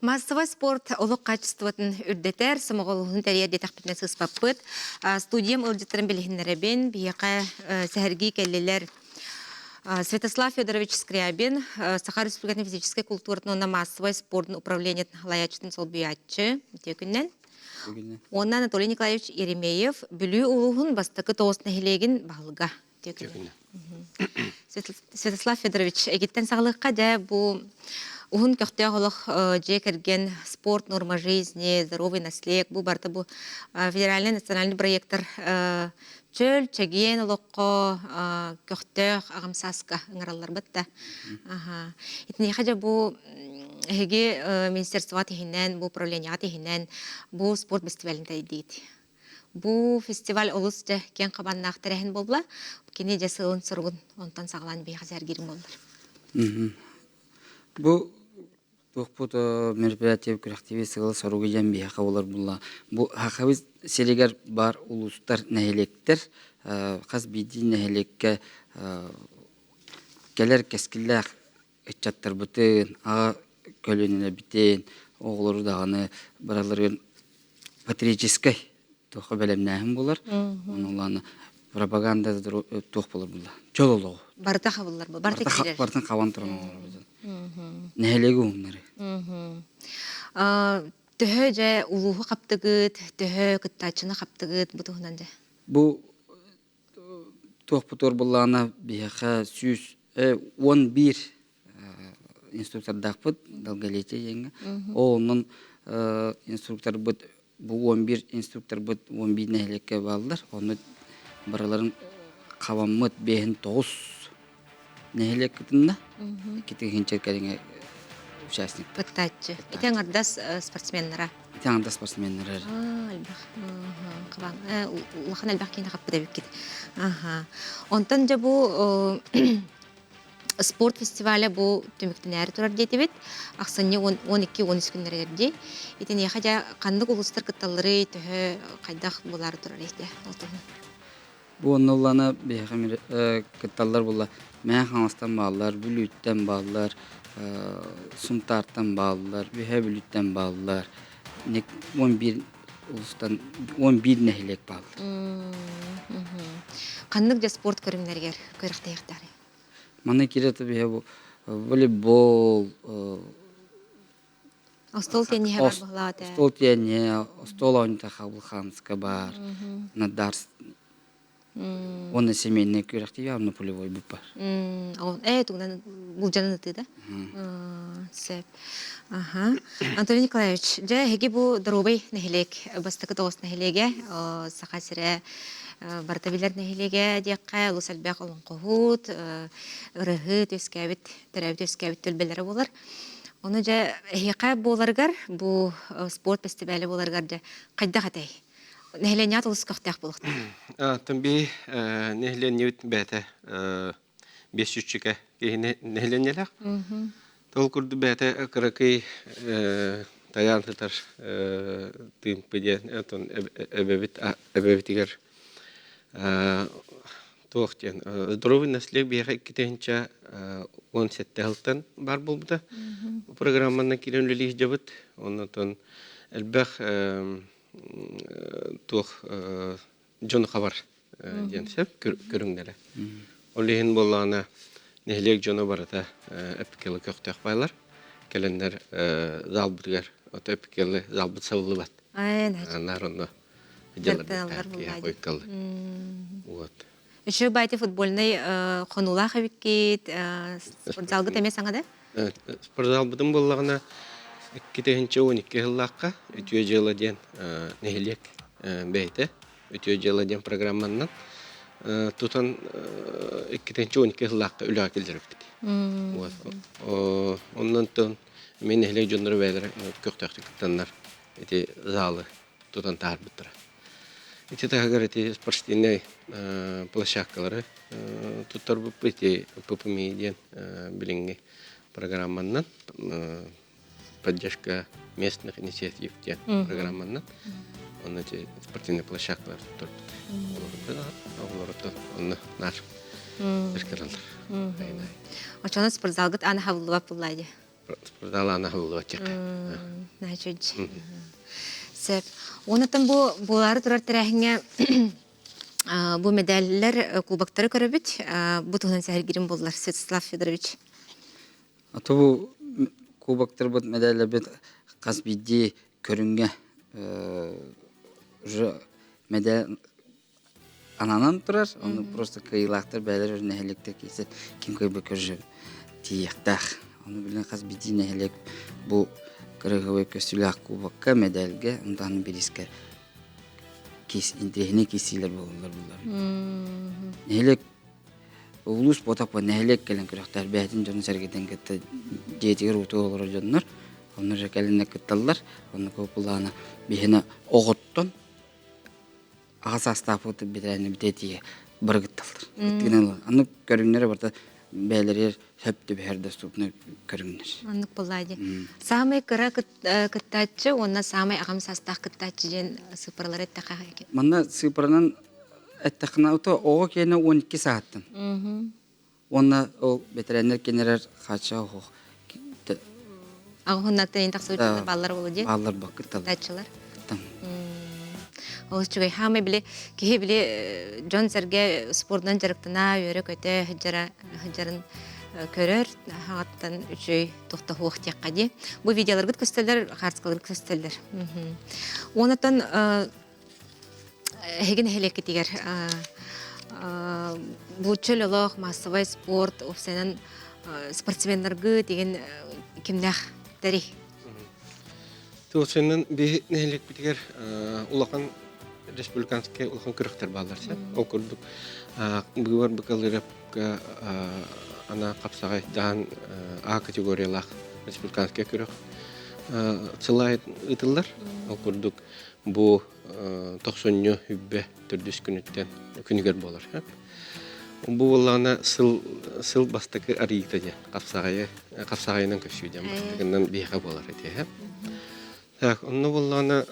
Массовай спорт олох хаачыстыбатын үрдэтэр, сомоҕолоһууну тэрийэр диэтэхпитинэ сыыспаппыт. Студиям ыалдьыттарын билиһиннэрэбин. Биһиэхэ сэһэргии кэллилэр Святослав Федорович Скрябин, Саха Республикатын физическэй култууратын уонна массовай спордун управлениетын салайааччытын солбуйааччы. Үтүө күннэн. Уонна Анатолий Николаевич Еремеев, Бүлүү улууһун бастакы Тоҕус нэһилиэгин баһылыга. Святослав Федорович, эгиттэн саҕалыахха дьэ бу уһун көхтөөх олох дьиэ кэргэн, спорт, норма жизни, здоровый наследие бу барыта бу федеральный национальный проектар чөл, чэгиэн олоххо көхтөөх аҕам сааска ыҥыралларбыт да. Итиниэхэ дьэ бу эһиги министерствоҕа тиһинэн, бу управлениеҕа тиһинэн бу спорт фестивалын тэрийдигит. Бу фестиваль олус дьэ киэҥ хабаннаах тэрээһин буолла. Кини дьэ сыалын-соругун онтон саҕалаан биһиэхэ сэһэргиирин буоллар. Бу туохпут мероприятие күрэхтиби сыала-соругу диэн биһиэхэ буолар буолла. Бу Хахабыт сиригэр баар улуустар, нэһилиэктэр хас биирдии нэһилиэккэ кэлэр кэскиллээх ыччаттарбытын, аҕа көлүөнэлэрбитин, оҕолору даҕаны барыларын патриотическай туохха бэлэмнээһин буолар. Ону улаана пропаганда туох буолар буолла. Чөл олоҕу. Барыта хабыллар бу. Барыта киирэр. Барытын хабан туран оҥоробут. Нэһилиэги уһуннары. Төһө дьэ улууһу хаптыгыт, төһө кыттааччыны хаптыгыт бу туһунан дьэ? Бу Туохпутугар буоллаҕына биһиэхэ 111 инструктордаахпыт долголетие диэҥҥэ. Ол онон инструкторбыт бу 11 инструкторбыт 11 нэһилиэккэ бааллар. Онно барыларын хабаммыт биэһин тоҕус нэһилиэк кытынна. Икки тыһыынча кэриҥэ участник. Кыттааччы. Ити аҥардас спортсменнара. Ити аҥардас спортсменнара. Элбэх. Хабан. Улахан элбэх киһини хаппыт эбиккит. Аха. Онтон дьэ бу спорт фестиваля бу түмүктэнээри турар диэтибит. Ахсынньы 12-13 күннэригэр дии. Итиниэхэ дьэ ханнык улуустар кытталларый, төһө хайдах буолаары турар ити ол туһунан. Бу онно ыллана биһиэхэ кытталлар буолла Мэҥэ Хаҥаластан бааллар, Бүлүүттэн бааллар, Сунтаартан бааллар, Үөһээ Бүлүүттэн бааллар. 11 улуустан 11 нэһилиэк бааллар. Ханнык дьэ спорт көрүҥнэригэр күрэхтэһиэхтээхий? Манна киирэ биһэ бу волейбол, Остуол тенниһэ бар быһылаата. Остуол тенниһэ, остуол оонньуута Хабылханска баар, Надарс уонна семейный күрэхтии явно полевой бут бар. Ээ, тугунан булдьанан ытыы да? Сөп. Аха. Анатолий Николаевич, дьэ, эһиги бу Доруобай нэһилиэк, бастакы тоҕус нэһилиэгэ, Саха сирэ барыта билэр нэһилиэгэ диэххэ, олус элбэх олоҥхоһут, ырыһыт үөскээбит, төрөөбүт үөскээбит түөлбэлэрэ буолар. Ону дьэ, эһиэхэ буоларыгар, бу спорт фестивалэ буоларыгар дьэ, хайдах этэй? Нэһилиэнньэҕит олус көхтөөх буолуохтаах. Тымби нэһилиэнньэбит бэйэтэ биэс сүүсчүкэ киһи нэһилиэнньэлээх. Ол курдук бэйэтэ кыракый тайаан сытар тыымпы диэн отон эбэбит эбэбитигэр туох диэн здоровый наследие биһиэхэ 2017 сылтан баар буолбута. Бу программанан киирэн үлэлии сылдьабыт. Оннотон элбэх туох дьону хабар диэн сөп көрүҥнэрэ. Ол иһин буоллаҕына нэһилиэк дьоно барыта эпикелы көхтөөх баайлар. Кэлэннэр залбытыгар ото эпикелы залбыт сабыллыбат. Наар онно Дьарыктаналлар буоллаа. Вот. Үчүгэй баайты футбольнай хонуулаах эбиккит, спортзалгыт эмиэ саҥа да? Спортзалбытын буоллаҕына 2012 сыллаахха Үтүө дьыала диэн нэһилиэк бэйэтэ Үтүө дьыала диэн программанан тутан 2012 сыллаахха үлэҕэ киллэрбиппит. Вот. Оннон мин нэһилиэк дьонноро бэйэлэрэ көхтөөхтүк кыттаннар ити залы тутан таһаарбыттара. Ити таһыгар ити спортивнай площадкалары туттарбыппыт ити ППМИ диэн билиҥҥи программаннан поддержка местных инициатив диэн программаннан онно ити спортивный площадкалар туттарбыт. Оҕолору онно наар эркэрэллэр. Очоно спортзалгыт аны хабыллыбат буллаа дии. Спортзал аһыллыбат диэххэ. Наһаа Сөп. Онтон бу буолаары турар тэрээһиҥҥэ бу медаллэр, кубоктары көрөбүт. Бу туһунан сэһэргирим буоллар, Святослав Федорович. Ото бу кубоктарбыт, медалларбыт хас биирдии көрүҥҥэ уже медаль ананан турар. Ону просто кыайыылаахтар бэйэлэр нэһилиэктэр киирсэн ким кыайбыт көрү тиийиэхтээх. Ону билэн хас биирдии нэһилиэк бу кырыһыбай көстүүлээх кубокка, медальга, онтон бириискэ кис интэриэһинэй киирсиилэр буолаллар буллар. Нэһилиэк улуус буотах нэһилиэк кэлэн күрэхтэр бэйэтин дьонун сэргэтин кытта дьиэтигэр утуу олорор дьоннор онно же кэлинэ кытталлар. Онно куопулаана биһиэнэ оҕоттон аҕа саастаахпыт бэтэрээннэр бүтэтиигэ барыгытталлар. Итинэн аны көрүҥнэрэ барыта бэйэлэригэр сөп түбэһэр доступный көрүҥнэр. Оннук буоллаа дии. Саамай кыра кыттааччы уонна саамай аҕам саастаах кыттааччы диэн сыыппаралары эттэххэ Манна сыыппаранан эттэххинэ ото оҕо киэнэ 12 сааттан. Уонна ол бэтэрээннэр кинилэр хааччах оһох Аҕыһыннаттан тахсыбыт бааллар буолуо дии. Бааллар бакытталлар. Кыттааччылар. Олус үчүгэй. Хаамай били киһи били дьон-сэргэ спордунан дьарыктана, үөрэ-көтө сылдьара сылдьарын көрөр, хаҥаттан үчүгэй тохтоһуох диэххэ дии. Бу видеоларгыт көстөллөр, хаартыскаларгыт көстөллөр. Уонатан Эһиги нэһилиэккитигэр бу чөл олох, маассабай спорт, уопсайынан спортсменнаргыт игин кимнээх тэрий? Туосунан биһи нэһилиэкпитигэр улахан республиканскай улахан күрэхтэр бааллар сэ. Ол курдук быыбар быкалыырапка ана хапсаҕай даһан А категориялаах республиканскай күрэх сылай ыытыллар. Ол курдук бу тохсунньу үббэ төрдүс күнүттэн күнүгэр буолар. Бу буоллаҕына сыл сыл бастакы арыйыыта диэн хапсаҕайы хапсаҕайынан көссүү диэн бастакынан биһиэхэ буолар этиэһэ. Так, онно буоллаҕына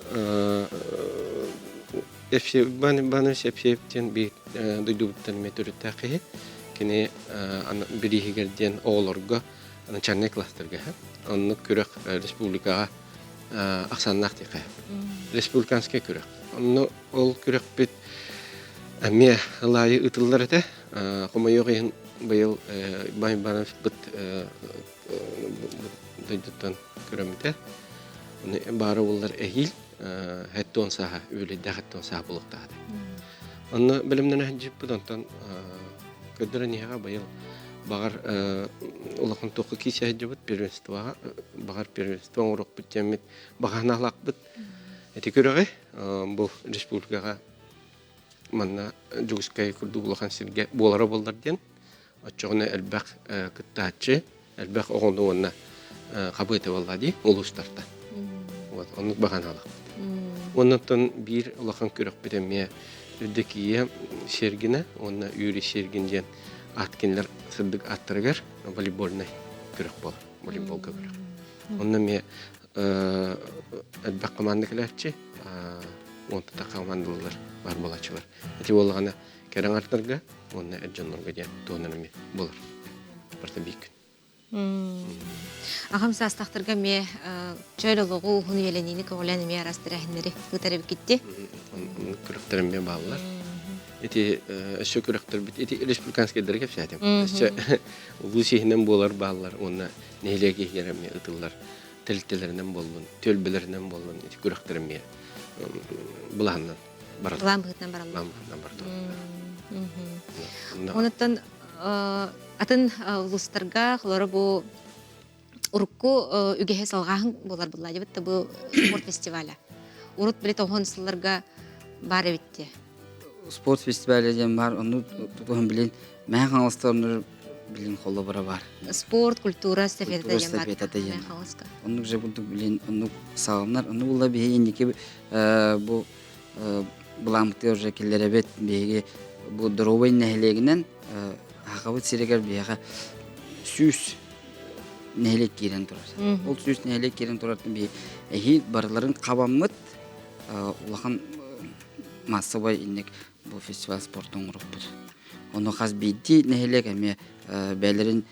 Епсеев Иван Иванович Епсеев диэн биир дойдубуттан эмиэ төрүттээх киһи. Кини бирииһигэр диэн оҕолорго начальнай класстарга оннук күрэх республикаҕа ахсааннаах диэххэ республиканскай күрэх. Онно ол күрэхпит эмиэ ылаайы ыытыллар этэ. Хомойуох иһин быйыл Иван Ивановичпыт дойдуттан көрөммүтэ. Баара буоллар эһиил хэттон сааһа, үбүлүйдээх хэттон сааһа буолуохтаах этэ. Онно бэлэмнэнэ сылдьыппыт, онтон көрдөрөн иһэҕэ быйыл баҕар улахан туохха киирсэ сылдьыбыт первенствоҕа баҕар первенство оҥоруохпут диэммит баҕанаалаахпыт. Ити күрэҕи бу республикаҕа манна Дьокуускай курдук улахан сиргэ буолара буоллар диэн оччоҕуна элбэх кыттааччы, элбэх оҕону уонна хабыыта буолла дии улуустартан. Вот, оннук баҕанаалаахпыт. Оннуттан биир улахан күрэхпит эмиэ Евдокия Сергина уонна Юрий Сергин диэн аат кинилэр сырдык ааттарыгар волейбольнай күрэх буолар, волейболга күрэх. Онно эмиэ элбэх команда кэлээччи, уонтата командалар бар буолааччылар. Ити буоллаҕына кэрэ аҥардарга уонна эр дьоннорго диэн туһунан эмиэ буолар. Барыта биир күн. Аҕам саастаахтарга эмиэ чөл олоҕу уһун үйэлэниини көҕүлээн эмиэ араас тэрээһиннэри ыытар эбиккитти. Күрэхтэр эмиэ бааллар. Ити өссө күрэхтэрбит ити республиканскайдары кэпсээтим. Өссө улуус иһинэн буолар бааллар уонна нэһилиэк иһигэр эмиэ ытыллар тэрилтэлэринэн буоллун, түөлбэлэринэн буоллун ити күрэхтэр эмиэ былаанынан бараллар. Былаан быһыытынан бараллар. Былаан быһыытынан бараллар. Онуттан атын улуустарга холоро бу урукку үгэһи салҕааһын буолар булла дебит бу спорт фестиваля. Урут били тоһон сылларга бар эбитти. Спорт фестиваля диэн бар, ону тутуһан билин Мэһэ Хаҥаластар билин холобура бар. Спорт, культура эстафета диэн бар. Мэһэ Хаҥаласка. Оннук же курдук билин оннук саҕаланар. Ону була биһи инники бу былааммытыгар уже киллэрэбит. Биһиги бу Доруобай нэһилиэгинэн Хахабыт сиригэр биһиэхэ 100 нэһилиэк киирэн турар. Ол 100 нэһилиэк киирэн турартан биһи эһиил барыларын хабаммыт улахан массовай инник бу фестиваль спорт оҥоруохпут. Ону хас биирдии нэһилиэк эмиэ бэйэлэрин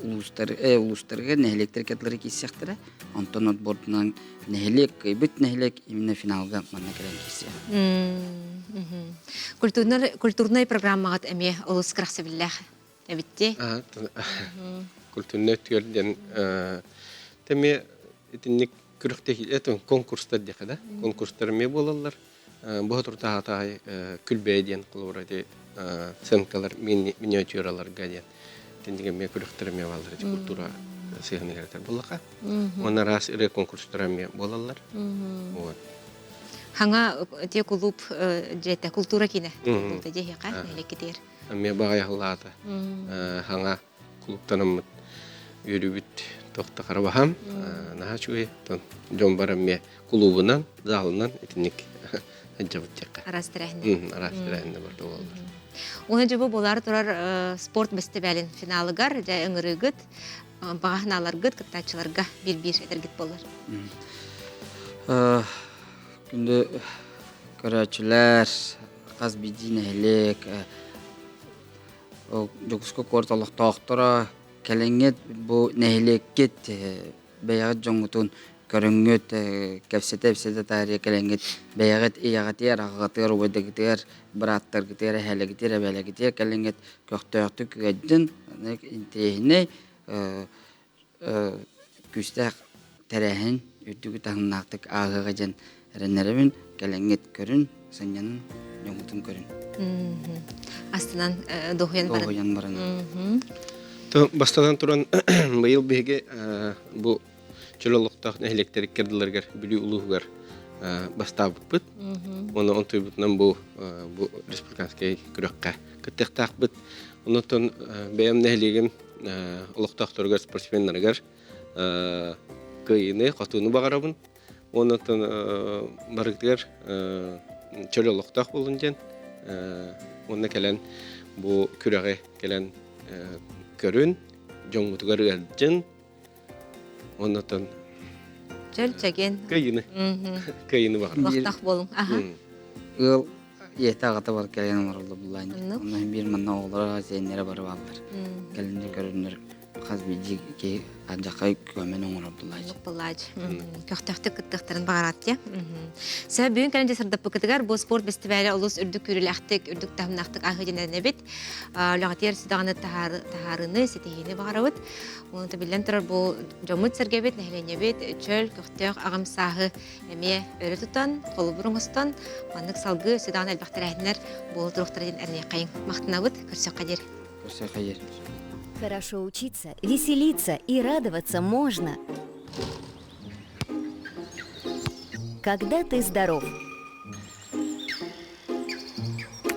улуустар, улуустарыгар нэһилиэктэр кытылары киирсиэхтэрэ. Онтон отбордунан нэһилиэк кыайбыт нэһилиэк именно финалга манна кэлэн киирсиэ. Культурнай, культурнай программаҕыт эмиэ олус кэрэхсэбиллээх эбитти. Культурнай өттүгэр диэн эмиэ итинник күрэхтэһии конкурстар диэхэ да конкурстар эмиэ буолаллар Бу туртаһатаай күлбэйэ диэн холобура ити сценкалар миниатюраларга диэн итинник эмиэ күрэхтэр эмиэ бааллар ити культура сыһыаныгар этэр буоллаха. Уонна араас ырыа конкурстара эмиэ буолаллар. Вот. Хаҥа те кулууп дьиэтэ култуура киинэ култуура дьиэһиэхэ нэһилиэккитигэр. Эмиэ баҕайахлаата. Хаҥа клубтанаммыт үөрүүбүт тохто харабаһам наһаа үчүгэй дьон бар эмиэ кулуубунан залынан итинник сылдьабыт диэххэ араас тэрээһиннэр араас тэрээһиннэр барыта буолаллар Уонна дьэ бу буолаары турар спорт бэстибээлин финалыгар дьэ ыҥырыыгыт баҕа санааларгыт кыттааччыларга биир-биир этэргит буолар Күндү көрөөччүлэр хас биирдии нэһилиэк Дьокуускай куорат олохтоохторо кэлиҥҥит бу нэһилиэккит бэйэҕит дьоҥҥутун көрөҥҥүт кэпсэтэ-ипсэтэ таарыйа кэлэҥҥит бэйэҕит ийэҕитигэр, аҕаҕытыгар, убайдагытыгар, бырааттаргытыгар, эһээлэргитигэр, эбээлэргитигэр кэлиҥҥит көхтөөхтүк ыалдьын интэриэһинэй күүстээх тэрээһин үрдүк таһымнаахтык ааһыаҕа диэн эрэннэрэбин. Кэлэҥҥит көрүн, сынньанын, дьоҥҥутун көрүн. Астынан дуоһуйан баран. Дуоһуйан баран. Бастатан туран быйыл биһиги бу чөл олохтоох нэһилиэктэр иккэрдилэригэр Бүлүү улууһугар бастаабыппыт. Уонна онтуйбутунан бу бу республиканскай күрэххэ кыттыахтаахпыт. Онтон бэйэм нэһилиэгим олохтоохторугар, спортсменнарыгар кыайыыны, хотууну баҕарабын. Онтон барыгытыгар чөл олохтоох буолун диэн уонна кэлэн бу күрэҕи кэлэн көрүн, дьоҥҥутугар ыалдьын, оннотон Чөл чэгиэн. Кыайыыны. Кыайыыны баҕарабын. Олохтоох буолуҥ. Аха. Ыал ийэтэ аҕата бар кэлэн олороллор буллаан. Онно биир манна оҕолоро, сиэннэрэ бары бааллар. Кэлиннэр көрөннөр хас биирдии киһи ардьакай көмөн оҥорор буллааччы. Буллааччы. Көхтөөхтүк кыттыахтарын баҕараат дии. Сөп бүгүн кэлэн сырдаппыкытыгар бу спорт фестивале олус үрдүк күүрүүлээхтик, үрдүк таһымнаахтык ааһыы дьэнэнэбит. Үлэҕитигэр сидаҕаны таһаарыыны, ситиһиини баҕарабыт. Онто биллэн турар бу дьоммут-сэргэбит, нэһилиэнньэбит чөл, көхтөөх аҕам сааһы эмиэ өрө тутан, холобур оҥостон, маннык салгыы өссө даҕаны элбэх тэрээһиннэр буола туруохтара диэн эрниэххэйиҥ. Махтанабыт, көрсөххө диэри. Көрсөххө диэри. Хорошо учиться, веселиться и радоваться можно. Когда ты здоров.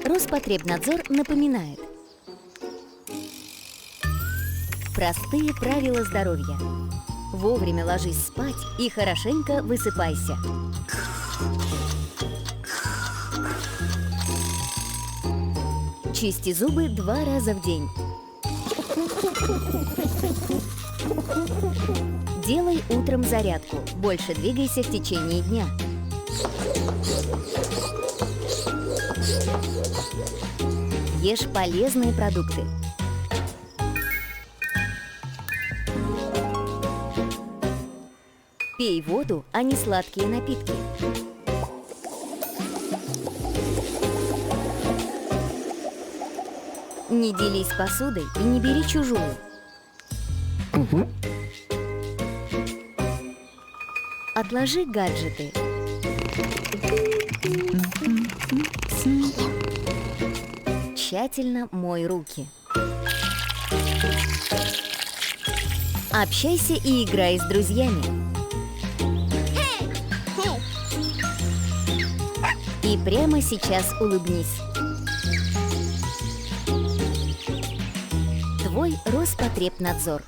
Роспотребнадзор напоминает – Простые правила здоровья. Вовремя ложись спать и хорошенько высыпайся. Чисти зубы два раза в день. Делай утром зарядку. Больше двигайся в течение дня. Ешь полезные продукты. Пей воду, а не сладкие напитки. Не делись посудой и не бери чужую. Отложи гаджеты. Тщательно мой руки. Общайся и играй с друзьями. И прямо сейчас улыбнись. Твой Роспотребнадзор.